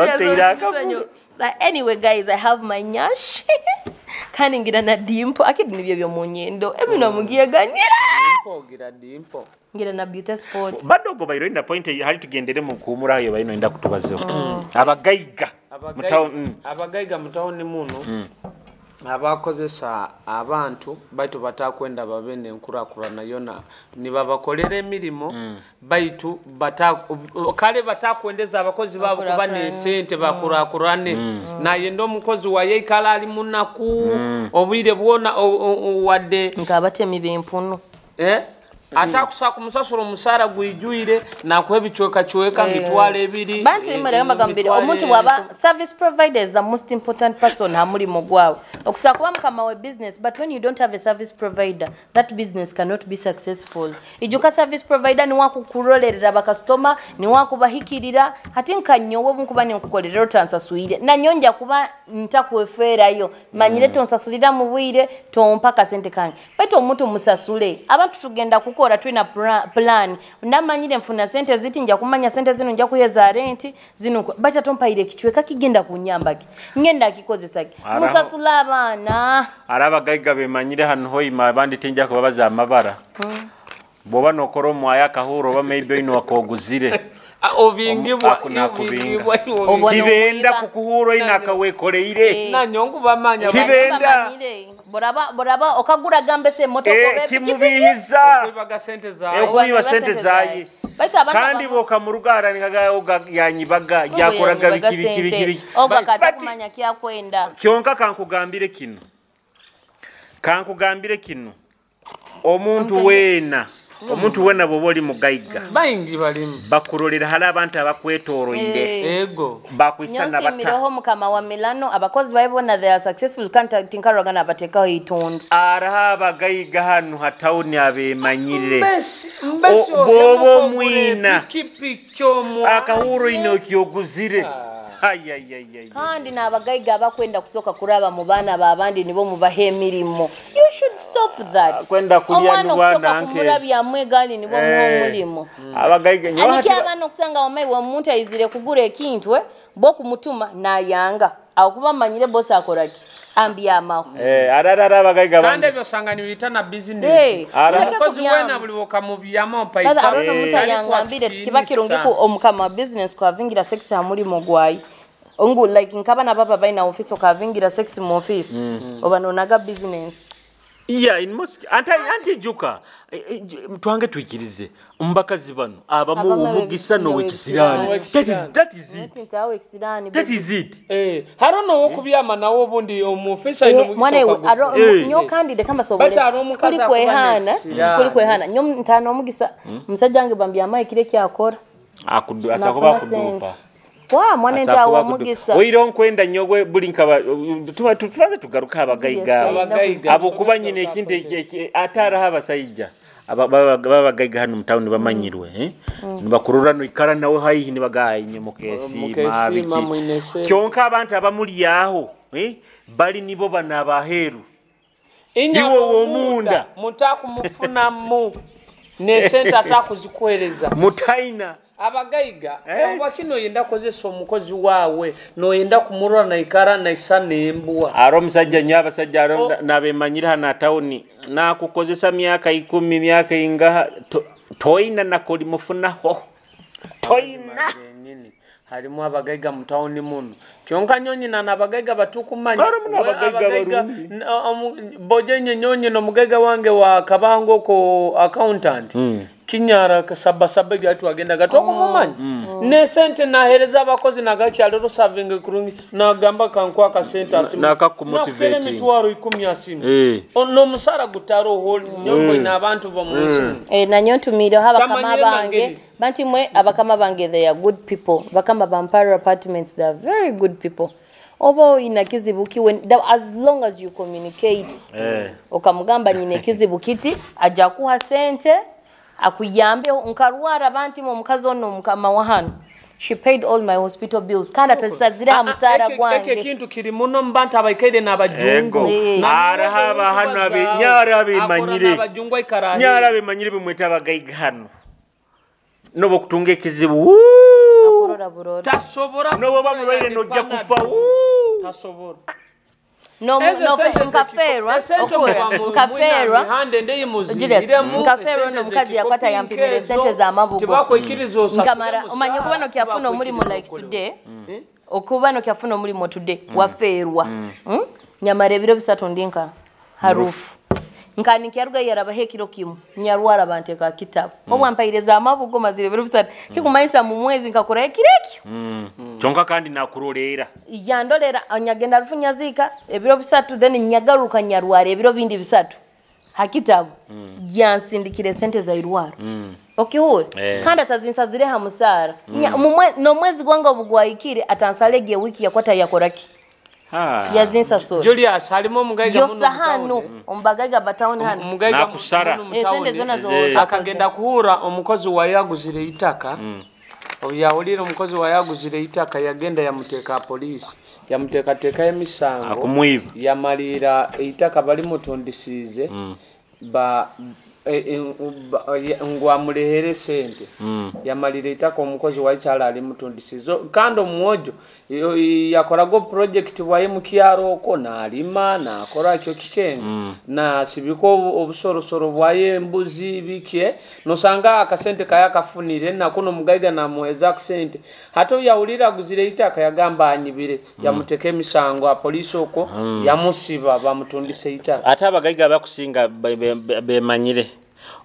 oteire akavuru. But anyway guys, I have my nyash kandi ngira na dimpo akidi nibyo byo munyendo ebino mugiye ganyira dimpo gira dimpo ngira na beauty sport badogo bairo ina point hali tugendere mu kumura ayo baino enda kutubazeho abagaiga mu town abagaiga mu town muno. Abakozesa abantu baitu batakwenda babe nenkurakurana yona nibabakolera emirimo baitu kale batakwendeza abakozi babo kuba nesente bakurakurane. Nayenda omukozi wayeikala ali munaku obwire bwona wadde nkabatemi b'empunu atakusa kumusasura omusara gwijwire nakuha ebicweka cweka mitwalo ebiri. Bantu imwe omuntu bwaba service provider is the most important person ha mulimo gwawe. Okusa kuba mukama we business, but when you don't have a service provider, that business cannot be successful. Ijuka service provider ni wakukurolerera bakasitoma, ni wakubahikirira, hati nkanyowe nkuba ninkukolera otansasuire. Na nyonja kuba ntakweferayo, manyire tonsasulira mu bwire, tompa kasente kange. Baitu omuntu musasule, abantu tugenda kukora twina plan. Ndamanyire mfuna sente ziti nja kumanya sente zino nja kuheza rent zino bacha tompaire kichweka kigenda kunyamba ki ngenda kikozesa ki musasula abaana. Araba gaiga bemanyire hano hoima abandi tinja kubabaza amabara. Bwoba nokora omwaya kahuro oba maybe ino wakoguzire obingibwa tibenda kukuhuro ina kawekoleire nanyongu bamanya tibenda boraba okagura gambe se moto kobe kimubihiza okuibaga sente zaye okuiba sente zaye kandi boka murugara nikaga yanyibaga yakoraga biki biki biki obakata kumanya kyakwenda. Kyonka kankugambire kino omuntu wena omuntu wena bwoba oli mugaiga baingi balimu bakurolera hali abantu abakwetoroire ego bakwisana bata. Nyonsi mukama wa Milano abakozi baibona they are successful can't tinkaragana batekaho itundu. Araha abagaiga hano hatawuni abemanyire mbesi bwoba mwina akahuro ino kyoguzire. Kandi n'abagaiga abakwenda kusoka kuraba mu baana babandi nibo mubahe emirimo. You should stop that. Kwenda kulya nuwana anke kumurabya mwegali nibo muha omulimo. Abagaiga nyo hati abaana okusanga wamai wa muntu aizire kugura ekintu bo kumutuma nayanga akuba manyire boss akoraki ambyamaho. Arara abagaiga kandi ebyo sanga nibita na business. Omukozi wena buli wokamubyama mpaita. Arona omuntu ayangambire tikiba kirungi ku omukama business kwavingira sex ha mulimo gwayi. Ongu like nkabana baba baina office okavingira sex mu office oba nonaga business. Yeah, in most anti juka twange tuikirize mbakazi bano abamu omugisa no wekisirani. That is it. That is it. Harono okubyama nawo obundi omufisa ino mugisa okagufu. Nyo candidate kama sobole. Tukuli kwehana. Nyo ntano omugisa musajja wange bambyama ekire kyakora. Akudu asakuba kudupa. Wa mwana ntawo omugisa. Oiro nkwenda nyogwe buli nkaba tuba tubanze tugaruka abagaiga. Abo kuba nyine ekintu atara abasajja abagaiga hano mu town bamanyirwe nibakurura no ikara nawe haihi nibagaye mukesi mabiki. Kyonka abantu abamuli aho bali nibo banabaheru. Iwo womunda mutakumufunamu ne sente atakuzikwereza mutaina. Abagaiga oba kino yenda kozesa omukozi waawe noyenda kumurora naikara naisa nembwa. Aro omusajja nnyo abasajja aro nabemanyire hano atawuni nakukozesa myaka 10 myaka ingaha toina nakoli mufunaho toina. Harimu abagaiga mu tawuni muno kyonka nyonyina n'abagaiga batukumanya abagaiga boje nyonyi n'omugaiga wange wa Kabango ko accountant kinyara kasaba gatu agenda gatokumumanya ne sente nahereza abakozi nagakyalero serving kurungi nagamba kankwa ka sente asimu nakakumotivate emitwaro 10 asimu ono musara gutaro hol nyongo ina abantu bomunsi nanyo ntumire abakama bange banti mwe abakama bange they are good people. Bakama bampara apartments they are very good people. Oba ina kizibu kiwe as long as you communicate okamugamba nyine kizibu kiti aja kuha sente akuyambe nkarwara abantu mu mukazi ono mukama wa hano. She paid all my hospital bills kandi atasazira musara gwange. Eke kintu kiri muno mbantu abaikaire n'abajungu arahaba hano abe nyara bimanyire nyara bimanyire bimweta abagaiga hano nobo kutunga ekizibu tasobora nobo bamulwaire nojja kufa tasobora no nkaferwa nkaferwa no mukazi yakwata yampimire sente za mabugo nkamara omanye kuba no kyafuna omulimo like today okuba no kyafuna omulimo today waferwa. Nyamara ebiro 3 ndinka harufu. Nkani kyaruga yarabahe kiro kimu nyarwara banteka kitabu. Obwa mpaireza amabugo mazire ebiro 3. Kikumayisa mu mwezi nkakora ekirekyo. Kyonka kandi nakurolera. Yandolera nyagenda rufu nyazika ebiro 3 then nyagaruka nyarwara ebiro bindi 3. Hakitabu. Yansindikire sente za irwaro. Okihure. Kandi atazinsazire ha musara. No mwezi gwanga obugwaikire atansalege wiki yakwata yakoraki. Yazinsasura. Julius halimo omugaiga muno. Yosa hano ombagaiga batown hano. Omugaiga nakusara. Sente zona zo akagenda kuhura omukozi wa yaguzire itaka. Oyawulira omukozi wa yaguzire itaka yagenda yamuteka polisi. Yamuteka teka emisango. Akumwiba. Yamalira itaka bali mutundisize. Ba ngwamulehere sente. Yamalira itaka omukozi wa ikyala ali mutundisizo kandi omwojo yakorago project bwaye mu kyaro ko nalima nakora kyo kikenge na sibiko obusorosoro bwaye embuzi bike nosanga akasente kaya kafunire nakuno mugaiga na muheza sente hato yawulira guzire itaka yagamba anyibire yamuteka emisango a polisi oko yamusiba bamutundise itaka ate abagaiga bakusinga bemanyire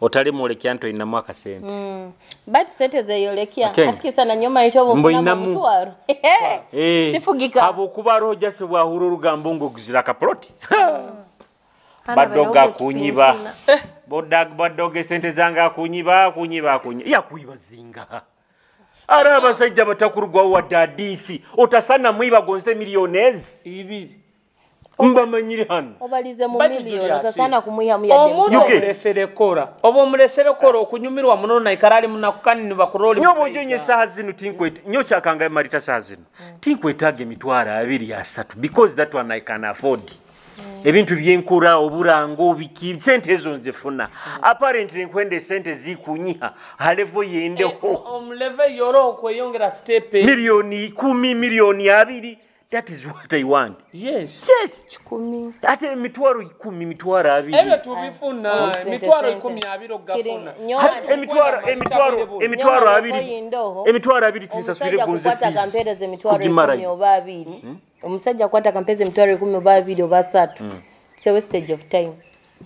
otali mulekya nto inamu akasente. But sente zeyolekia atikisa na nyoma ito bufuna mutwaro. Sifugika. Abo kuba roho jase bwahura orugambo ngo guzira kaploti. Badoga kunyiba. Bodag sente zanga kunyiba kunyiba kunyiba. Yakuiba zinga. Ara abasajja batakurugwa wa dadifi otasana mwiba gonse millionaires. Ibiri. Mbamanyiri hano. Obalize mu million otasana kumuiha mu yadde. Omuntu omulesere kora. Oba omulesere kora okunyumirwa muno na ikarali munakukani ni bakuroli. Nyo bojonye saha zino tinkwete. Nyo kyakanga marita saha zino. Tinkwetaaga emitwaro 2 3 because that one I can afford. Ebintu byenkura oburango biki sente ezo nzifuna. Apparently nkwende sente zikunyiha halevo yendeho. Omuleve yoro okweyongera step. Milioni 10 milioni 2. That is what I want. Yes. Yes. 10. Ate emitwaro 10 mitwaro 2. Ebyo tubifuna emitwaro 10 2 ogafuna. Emitwaro 2 emitwaro 2 tinsaswire gonze fees. Omusajja kampereze emitwaro 10 oba 2. Omusajja kwata kampeze emitwaro 10 oba 2 oba 3. It's a wastage of time.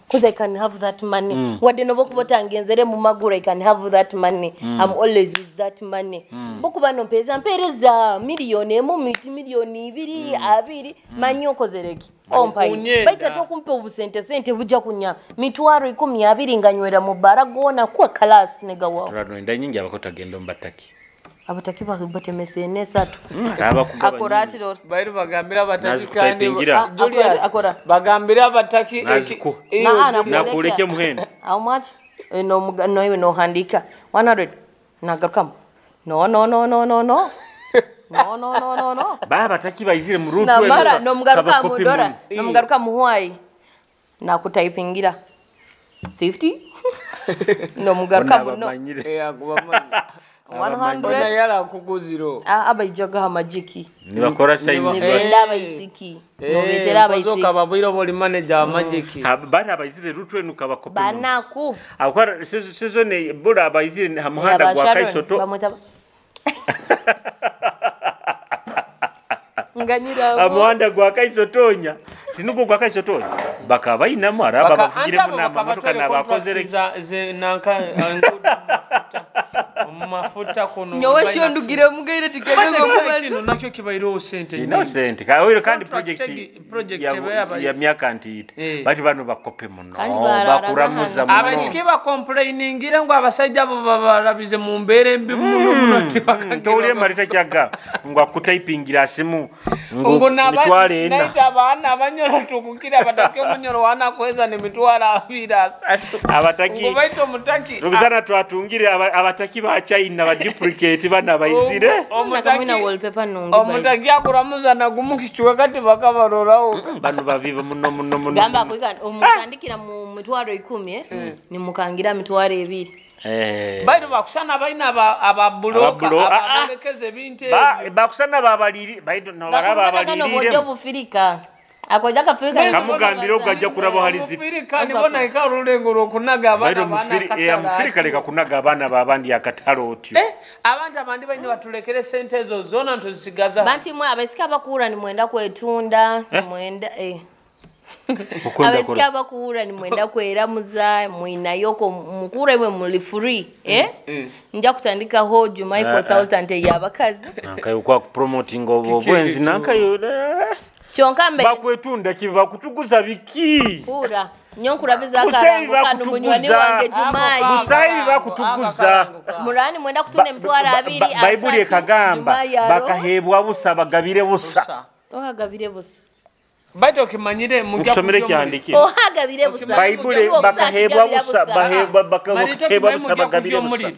Because I can have that money. Wadde nobo kubotangenzere mu magura I can have that money. I'm always with that money. Bokuba no mpeza mpereza milioni 1 milioni 2 2 manyi okozereki. Ompai. Baita tokumpe obusente sente bujja kunya. Mitwaro 12 nganywera mu bara gona kwa class nega wao. Turano nyingi abakota gendo mbataki. Abataki batemese ene 3. Akora ati loro. Bairu bagambira abataki kandi Julius akora. Bagambira abataki nakuleke muhendo. How much? No no no handika. 100. Nagarukamu. No no no no no no. No no no no no. Baba bataki baizire mu rutu eno. No mugaruka mu dora. No mugaruka mu hwai. Nakutayipingira. 50. No mugaruka mu no. Akubamanyi. 100 yala kuguziro. Abayijaga amajiki. Nibakora signs. Nibenda abayisiki. Nobetera abayisiki. Ozoka babwira boli manager amajiki. Bana abayizire rutu enu kabakopi. Banaku. Akwara season bora abayizire hamuhanda gwa Kaisoto. Bamweta. Nganyira. Amuhanda gwa Kaisotonya. Tinuko gwa Kaisotonya. Bakabayinamu araba bavugiremo n'amamotoka n'abakozere ze nanka ngudu mafuta kuno nyowe sho ndugire mugaire tikagego kino nakyo kibairo sente ino sente kawiro kandi project ya myaka nti bati bano bakope muno bakuramuza muno abashiki ba complainingira ngo abasajja bo babarabize mu mbere mbi muno muno tawulire marita kyaga ngo akutayipingira asimu ngo mitwale ena naita abana abanyoro tukukira batake munyoro wana kweza ni mitwala 2 3 abataki ngo baito mutaki rubizana twatungire abataki ba China ba duplicate bana baizire omutaki wallpaper nungi omutaki akuramuza nagumukichwe kati bakabarorawo bano baviva muno muno muno gamba kwika omutandikira mu mitwaro 10 ni mukangira mitwaro 2 bairu bakusana baina ababuloka ababolekeze binte bakusana babaliri baidu no baraba abalirire no bufirika akoja kafirika kamugambira ogajja kurabo hali ziti mufirika nibona ikarulengo rokunaga abana bana mufirika leka kunaga abana babandi akatalo otyo abantu abandi baine batulekere sente ezo zona ntuzisigaza banti mwe abasika bakura ni mwenda kwetunda mwenda Abasika abakuwura nimwenda kweramuza mwinayoko mukura imwe muli free nja kutandikaho Jumai consultant y'abakazi nankayo kwa promoting obwo bwenzi nankayo kyonka mbe bakwetunda kibi bakutuguza biki kura nyonkurabiza akarango kanu munywani wange Jumai busayi bakutuguza murani mwenda kutunda emitwaro abiri Baibuli ekagamba bakahebwa busa bagabire busa ohagabire busa baitu okimanyire mujja kusomere kyandiki ohagabire busa Baibuli bakahebwa busa bakahebwa busa bagabire busa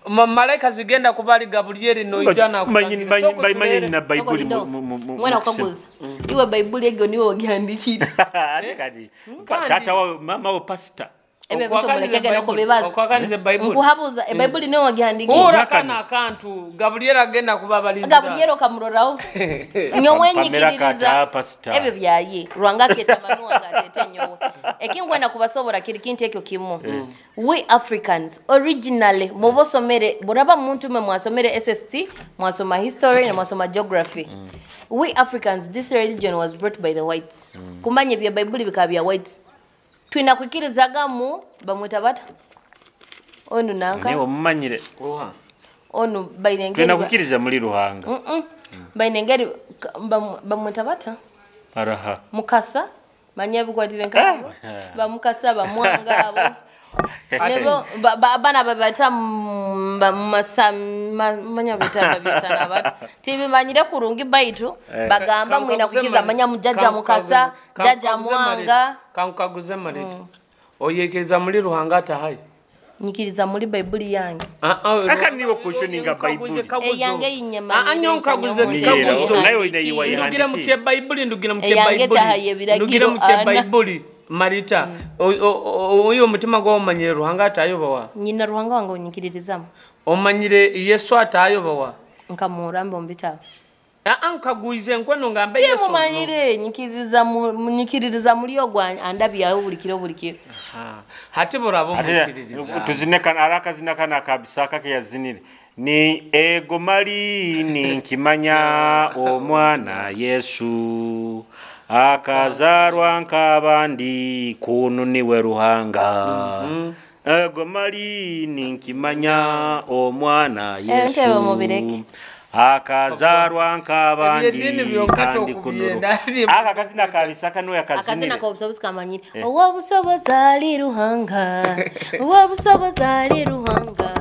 Malaika zigenda kubali Gabrieli noijana manyi na Baibuli mwana ukaguza iwe Baibuli egyo niwe ogihandikire tata wa mama wa pastor ebe bitomulekega noko bebaza nkuhabuza Baibuli niwe ogihandikire ura kana akantu Gabrieli agenda kubabaliza Gabrieli okamuroraho nyowe nyikiririza ebyo byaye rwanga ketamanwa ngatete nyowe ekingwena kubasobora kiri kintu ekyo kimu We Africans originally mubosomere buraba muntu mwe mwasomere SST mwasoma history na mwasoma geography We Africans this religion was brought by the whites kumanye bya Bible bikaba whites twina kwikirizaga bamwita bata onu nanka niwe mumanyire onu bainengeri twina kwikiriza muri Ruhanga bainengeri bamwita bata araha mukasa manya bikwatire nkabo bamukasa bamwanga abo nebo bana babata masa manya bitaba bitana bata tibimanyire kurungi baitu bagamba mwina kukiza manya mujaja mukasa jaja mwanga kankaguze marete oyekeza muri Ruhanga atahaye nyikiriza muri Bible yange aka niwe questioninga Bible eyange inyama anyo nkaguze nayo inayiwa ndugira muke Bible ndugira muke Bible ndugira muke Bible Marita oyo omutima gwa omanyire Ruhanga atayobawa nyina Ruhanga wange onyikiririzamo omanyire Yesu atayobawa nkamuramba ombitabo nkaguize nkweno ngambe Yesu mumanyire nyikiririza munyikiririza muri ogwa andabyayo buli kiro hati burabo mukiririza tuzine kana araka zina kana kabisaka ke yazinire ni ego mali ni nkimanya omwana Yesu akazarwa nk'abandi kunu niwe Ruhanga ego mali ni nkimanya omwana Yesu akazarwa nk'abandi kandi kunu aka kazina kabisaka no yakazinire akazina kobusobozi kamanyire owobusobozi ali Ruhanga owobusobozi ali Ruhanga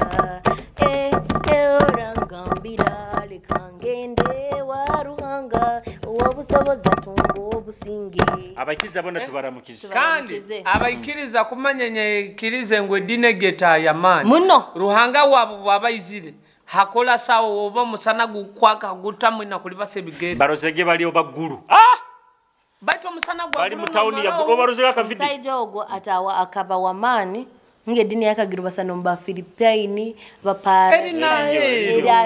orangambira lekangende wa Ruhanga owobusobozi atunga obusinge abakiza bona tubaramukiza kandi abaikiriza kumanya nyekirize ngwe dine geta ya mani muno Ruhanga wabo bwabaizire hakola sawo oba musana gukwaka gutamwe na kulibasa ebigere barozege bali obagulu baitu omusana gwa bali mu town ya obarozega ka video saija ogwo atawa akaba wamani nge dini yakagira basano mba Philippine bapara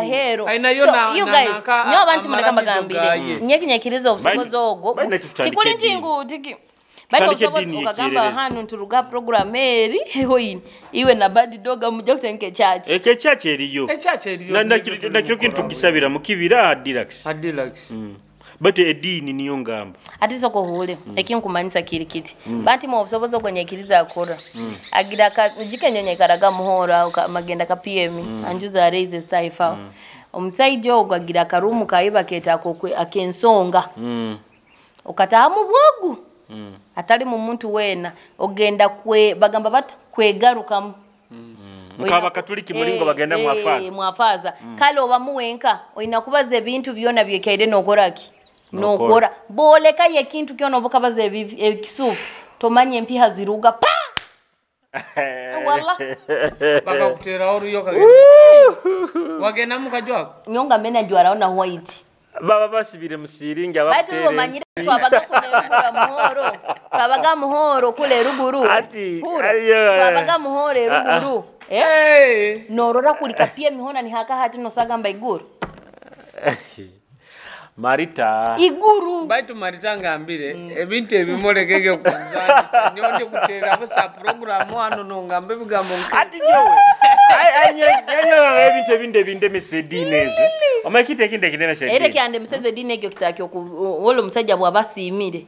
hero so you guys nyo abantu muleka bagambire nyekinyekiriza obusobozi ogwo tikuli ntingu tiki bali obusobozi okagamba hanu nturuga program eri hoini iwe na bad dog mujja kutenke church eke church eriyo nakiro kintu gisabira mukibira adilax but edini niyo ngamba ati soko hule ekinkumanyisa kiri kiti banti mu obusobozi ogwo nyekiriza akora agira jikenyonya karaga muhora magenda ka PM anjuza raise staifa omusaija ogwo agira karumu kayiba ketako akensonga okatamu bwogu atali mu muntu wena ogenda kwe bagamba bata kwegarukamu Mukaba katoliki mulingo bagenda mwafaza mwafaza kale oba muwenka oyina kubaza ebintu byona byekaire nokoraki nokora boleka ye kintu kyona obukabaza ekisufu tomanye empiha ziruga pa wala bakakutera oruyoka wagenda mukajwako nyonga mena jwara na white baba basibire musiringi abakutere batu omanyire twabaga kule muhoro twabaga muhoro kule ruguru ati twabaga muhoro ruguru norora kulika pia mihona ni haka hati nosagamba iguru Marita iguru baitu Marita ngambire ebintu ebimolekege kuzandisa nyonde kutera busa program hano nongambe bigambo ati nyowe ai ebintu ebinde ebinde mesedine ezo omakite kinde kinene ere kyande meseze dine ekyo kitakyo wolo musajja bwabasiimire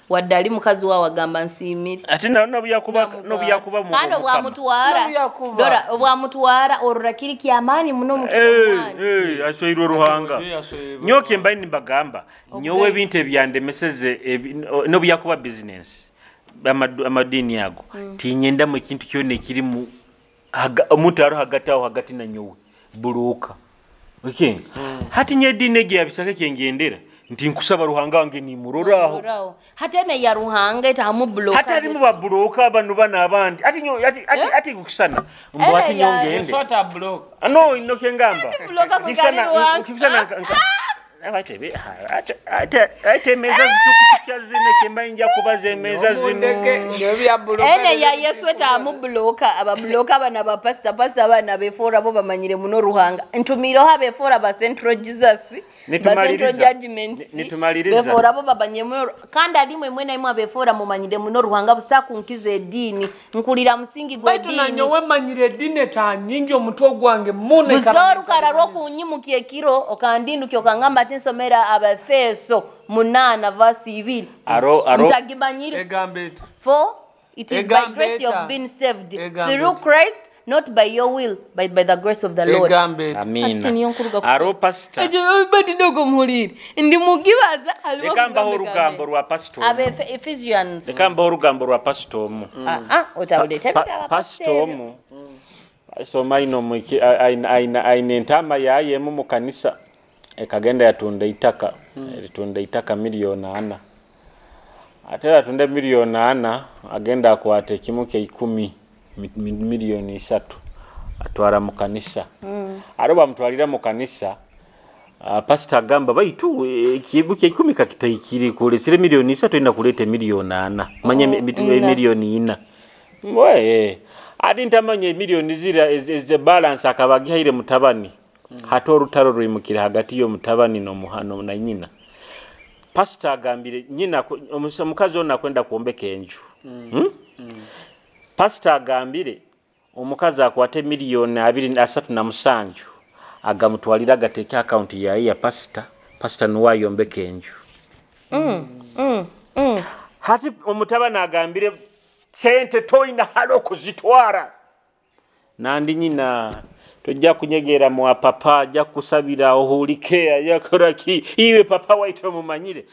Wadde ali mukazi wawe agamba nsiimire. Ate nobuyakuba kandi obwamutwara dora obwamutwara orora kiri kyamaani muno mu kikomani. Asweirwe Ruhanga. Nyoke mbaye nimbagamba nyowe ebintu ebyandemeseze nobuyakuba business amadini yago tinyendamu ekintu kyona ekirimu omuntu ari hagati aho hagati na nyowe buruka. Okay. Hati nyedini egi yabisaka kyengendera nti nkusaba Ruhanga wange nimuroraho. Hata ne ya Ruhanga etamu bloka. Hata alimu babloka abantu bana abandi. Ati nyo ati ati kusana. Mbo ati nyongende. Sota block. No ino kyengamba. Bloka Kusana abatebe ate meza zitukutikya zine kemba kubaza emeza zino. Ene ya Yesu etamu bloka ababloka abana ba pastor pastor abana befora bo bamanyire muno Ruhanga. Ntumiro ha befora ba Central Jesus. Ba Central Judgments. Befora bo babanye muno kandi alimwe mwena imwe abefora mumanyire muno Ruhanga busakunkize edini. Nkulira musingi gwe edini. Baitu nanyowe manyire edini ta nyingi omutwe gwange mune buzoru kararwa kunyimukiye kiro okandinduki okangamba ati nsomera Abefeso 8:2. Aro ntagibanyire. For it is by grace you have been saved through Christ, not by your will, but by the grace of the Lord. Amina. Aro pastor. Ejo badi dogo muhulire. Ndi mugibaza aliwo kugamba orugambo rwa pastor. Abe Ephesians. Lekamba orugambo rwa pastor mu. Otawulete pastor mu. Pastor maino mwiki aina entama yaye mu kanisa. Ekagenda yatunda itaka. Litunda itaka 4,000,000. Ate yatunda 4,000,000 agenda akwate ekimu kya 10 3,000,000 atwara mu kanisa. Aro bamutwalira mu kanisa. Pastor agamba baitu ekibu kya 10 kakitaikiri kulesire 3,000,000 ina kuleta 4,000,000. Manye 4,000,000. Mwe ati ntamanye miliyoni zira eze balance akabagihaire mutabani. Hato orutaro rwimukira hagati yo mutabani no muhano na nyina. Pastor agambire nyina omukazi ono akwenda kuombeka enju. Pastor agambire omukazi akwate 2,037,000 agamutwalira agateke account yaye ya pastor. Pastor nuwayombeka enju. Hati omutabani agambire sente toina halo kuzitwara. Nandi nyina tojja kunyegera mwa papa ajja kusabira ohulike yakora ki iwe papa waito mumanyire.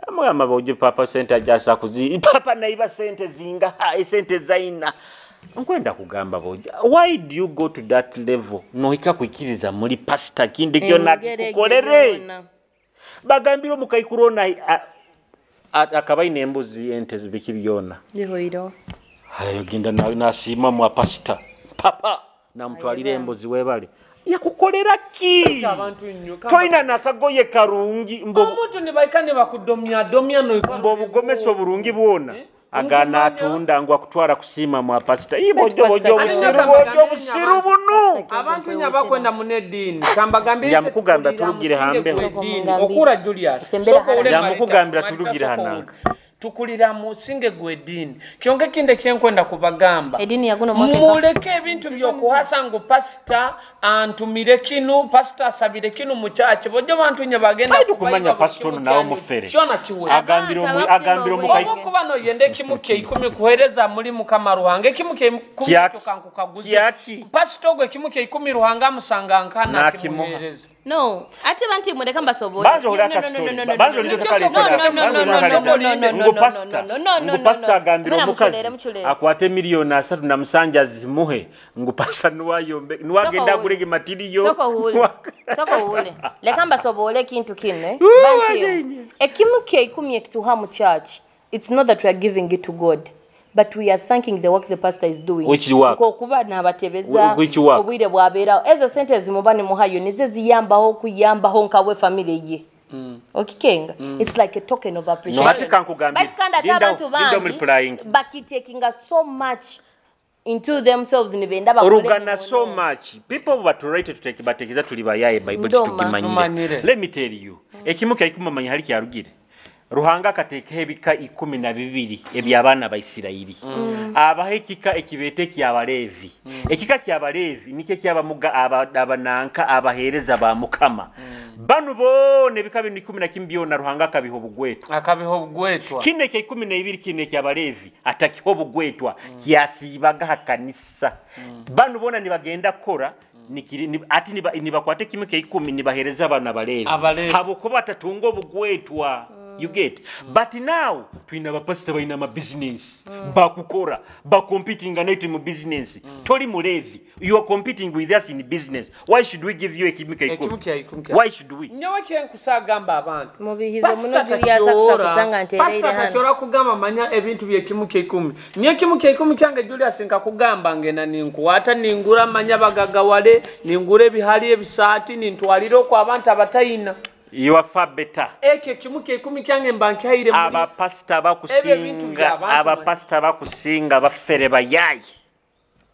Amugamba boje papa sente ajasa kuzi papa naiba sente zinga sente zaina. Nkwenda kugamba boje why do you go to that level nohika kuikiriza muri pastor kindi kyona kukolere. Bagambiro mukaikurona akabaine embuzi ente zibiki byona. Bihoiro. Hayo genda nasima mwa pastor. Papa namutwalire embuzi webale. Yakukolera ki? Toina nakagoye karungi mbo omuntu nibaikane bakudomya domya no mbo bugomesa oburungi bwona. Agana atunda ngwa kutwara kusima mwa pastor. Ibo bojo busiru bunu. Abantu nyabakwenda munedini kambagambire yamukugamba turugire hambe okura Julius. Soko ule yamukugambira turugire hananga. Tukulira musinge gwedini. Kyonke kinde kyenkwenda kubagamba. Edini yaguno mwake. Muleke ebintu byokuhasa ngu pastor antumire kinu, pastor asabire kinu muchache. Bojo bantu nye bagenda kubayiba. Kumanya pastor nawo mufere. Kyona kiwe. Agambiro mukai. Obo no yende kimu kye 10 kuhereza muri Mukama Ruhanga. Kimu kye 10 kankukaguze. Pastor gwe kimu kye 10 Ruhanga musanga nkana kimuhereza. No, ate bantu muleka mbasobole. Banzo ulaka story. Banzo ulaka pastor. Ngu pastor agambira omukazi akwate 3,700,000 azimuhe ngu pastor nuwayombe nuwagenda agulege matiriyo. Soko hule. Leka mbasobole kintu kine. Bantu ekimu kye 10 ekituha mu church. It's not that we are giving it to God, but we are thanking the work the pastor is doing. Which work? Kuba nabatebeza obwire bwabera. Ezo sente zimubani muhayo nize ziyambaho kuyambaho nkawe family ye. Okikenga. It's like a token of appreciation. No, ate kankugambira. But kandi ate abantu bangi bakitaking so much into themselves nibenda bakole. Orugana so much. People were to write to take batekiza tuli bayaye Bible tukimanyire. Let me tell you. Ekimu kya 10 manya hali kyarugire. Ruhanga akateekaho ebika 12 eby'abaana ba Isirayiri. Abaha ekika ekibete ky'Abaleevi. Ekika ky'Abaleevi nikyo ekyabamuga abananka abaheereza ba Mukama. Banu boona ebika binu 11 byona Ruhanga akabiha obugwetwa. Akabiha obugwetwa. Kino ekya 12 kino ekyabaleevi atakiha obugwetwa, kyasiibaga ha kanisa. Banu boona nibagenda kukora, ati nibakwata ekimu kya 10 nibahereza bano abaleevi. Abaleevi. Habwokuba batatunga obugwetwa. You get? But now twina abapasita balina ama business, bakukora, bakompetinga naitwe mu business. Toli mulevi, you are competing with us in business. Why should we give you ekimu kya Ekimu 10? kya ikumi kya Why should we? Nyowe kyenkusagamba abantu. Mubihizo Pastor muno Julius takyora. akusakusanga nti Pastor ereire hano. takyora kugamba manya ebintu by'ekimu kya 10. Nye ekimu kya 10 kyange Julius nkakugamba ngenda ninkwata ningura manya bagagawale, ningura ebihali ebisaati nintwalira okwo abantu abatayina. You are far better. Ekyo ekimu kya 10 kyange mba nkyaire muri. Abapasita Ebyo ebintu by'abantu abapasita bakusinga bafere bayayi.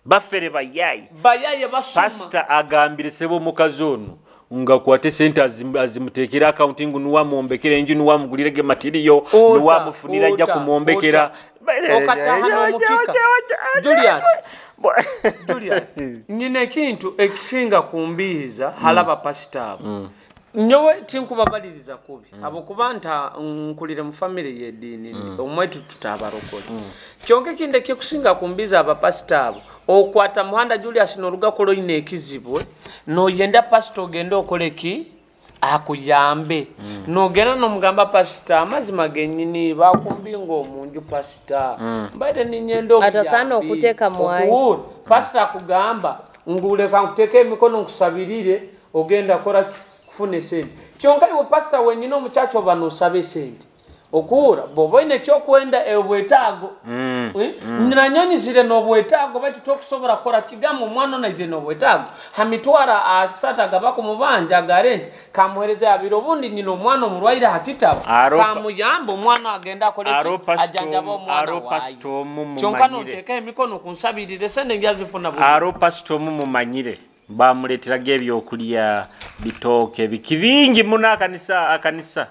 Bafere bayayi. Bayaye basuma. Pasita agambire sebo omukazi ono ngakwate sente azimuteekera accounting nuwamwombekera enju nuwamugulirege material Ota, nuwamufunira ajja ota, kumwombekera. ota. Okataha n'omukika. Julius. Julius, nyina ekintu ekisinga kumbiiza halaba pasita abo. Nyowe tinkubabaliriza kubi, habwokuba nta nkulire mu family y'eddiini, omwetu tutabarokole. Kyonka ekindi ekikusinga kumbiiza abapasita abo, okwata muhanda Julius n'oruga kola oyina ekizibu, n'oyenda pasita ogende okole ki? Akuyambe. N'ogenda n'omugamba pasita amazima gennyini bakumbinga omunju pasita. Mbaire ninyenda obuyambi. Atasaana okuteeka mwayi. Okuwuula. Pasita akugamba nguleka nkuteeke emikono nkusabirire ogenda kola ki? Kufuna esente. Kyonka iwe pasita wenyini omukyakyo oba n'osaba esente. Okuwuula bw'oba oyina ekyokwenda obwetaago. Nanyonyizire n'obwetaago baitu tokusobola kukola kigambo omwana ono aizire n'obwetaago. Ha mitwaro asatu agaba ku mubanja aga renti kamuheereza abiri obundi nyina omwana omurwaire ha kitabo. Kamuyamba omwana agenda akole ki? Aro pastor Ajanjaba omwana aro waayo. pastor omu Kyonka mumanyire. n'oteeka emikono kunsabirire esente ngyazifuna buli. Aro pastor omu mumanyire. Bamuleeteraga ebyokulya bitooke biki bingi muno akanisa.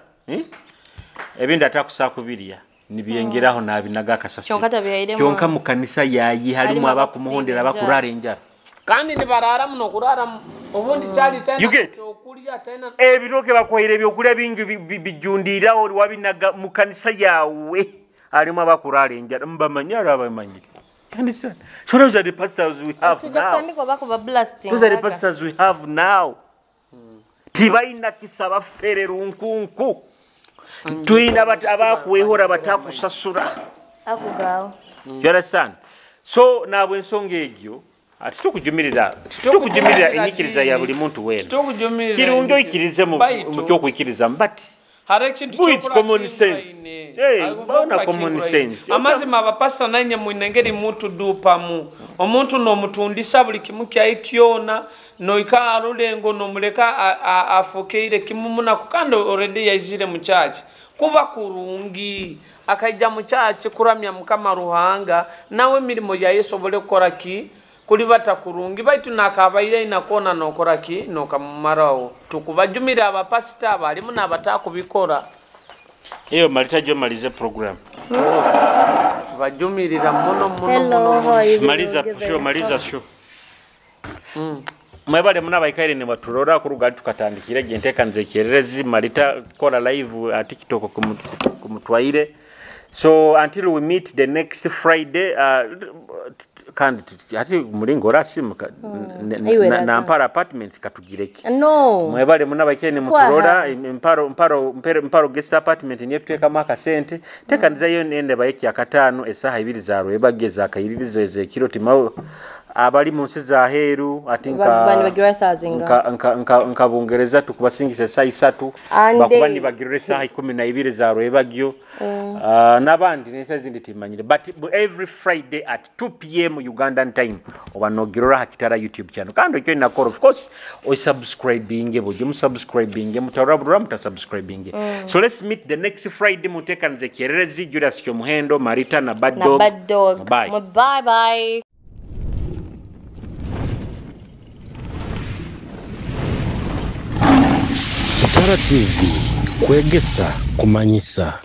Ebindi atakusa kubirya nibyengeraho nabinaga akasasiro. Kyonka tabihairemu. Kyonka mu kanisa yayi halimu Halimu abakumuhondera abakusinga bakurara enjara. Kandi nibarara muno kurara obundi kyali tena You get? okulya tena. Ebitooke bakwaire ebyokulya bingi bijundiraho oli wabinaga mu kanisa yawe halimu abakurara enjara mbamanyi ari abamanyire. You understand? So those are the pastors we have Tujja now. kutandika bakuba blasting. Those are the pastors we have now. Tibalina kisa bafere runkunku. Tulina abakwehora batakusasura. Akugaawo. You understand? So nabwe ensonga egyo ati tukujumirira enyikiriza ya buli muntu weena. Tukujumirira Kirungi oikirize mu kyokuikiriza but Hare ekintu Who is kyokula common sense? kingwaine. Hey, Ayo baona kyokula common kingwaine. sense. Amazima abapasita nanye mwine engeri mutuduupamu. Omuntu n'omutundisa buli kimu kyayi kyona, noika arulengo n'omuleka afukeire kimu munaku kandi already yaizire mu church. Kuba kurungi akaija mu church kuramya Mukama Ruhanga nawe emirimo yaye esobole kukora ki? Kulibata kurungi baitu nakabaire inakona nokora ki? Nokamumarawo. Tukubajumira abapasita abalimu n'abatakubikora. Eyo malita jo malize program. Bajumirira muno muno Hello, muno. how are you? Maliza show, maliza show. Mwebale muna abaikaire ne baturora kuruga tukatandikire gentekanze kyererezi malita kola live at TikTok kumutwaire. So until we meet the next Friday, kandi ati mulingo rasimu Iwe raga. na Mparo apartments katugireki. No. Mwebale muna abaikaire ne muturora Mparo guest apartment niye tuteekamu akasente. Teekanizayo nende bayeki akataano essaaha ibiri za rwebageza akayiririzo ez'ekiro timawo abali mu nsi za heeru ati Bani bagirwa saazinga. nka Bungereza tukubasingisa essaaha isatu And bakuba they- nibagirira essaaha ikumi na ibiri za rwebagyo. N'abandi n'ensi ezindi timanyire but every Friday at 2 p.m. Ugandan time oba nogirora ha Kitara YouTube channel kandi okyo nakora of course osubscribinge bujye musubscribinge mutarabura mutasubscribinge. So let's meet the next Friday muteekanize Kyererezi Julius Kyomuhendo Marita na Bad Na Dog. Bad Dog. Bye. Bye bye. Kitara TV kwegesa kumanyisa.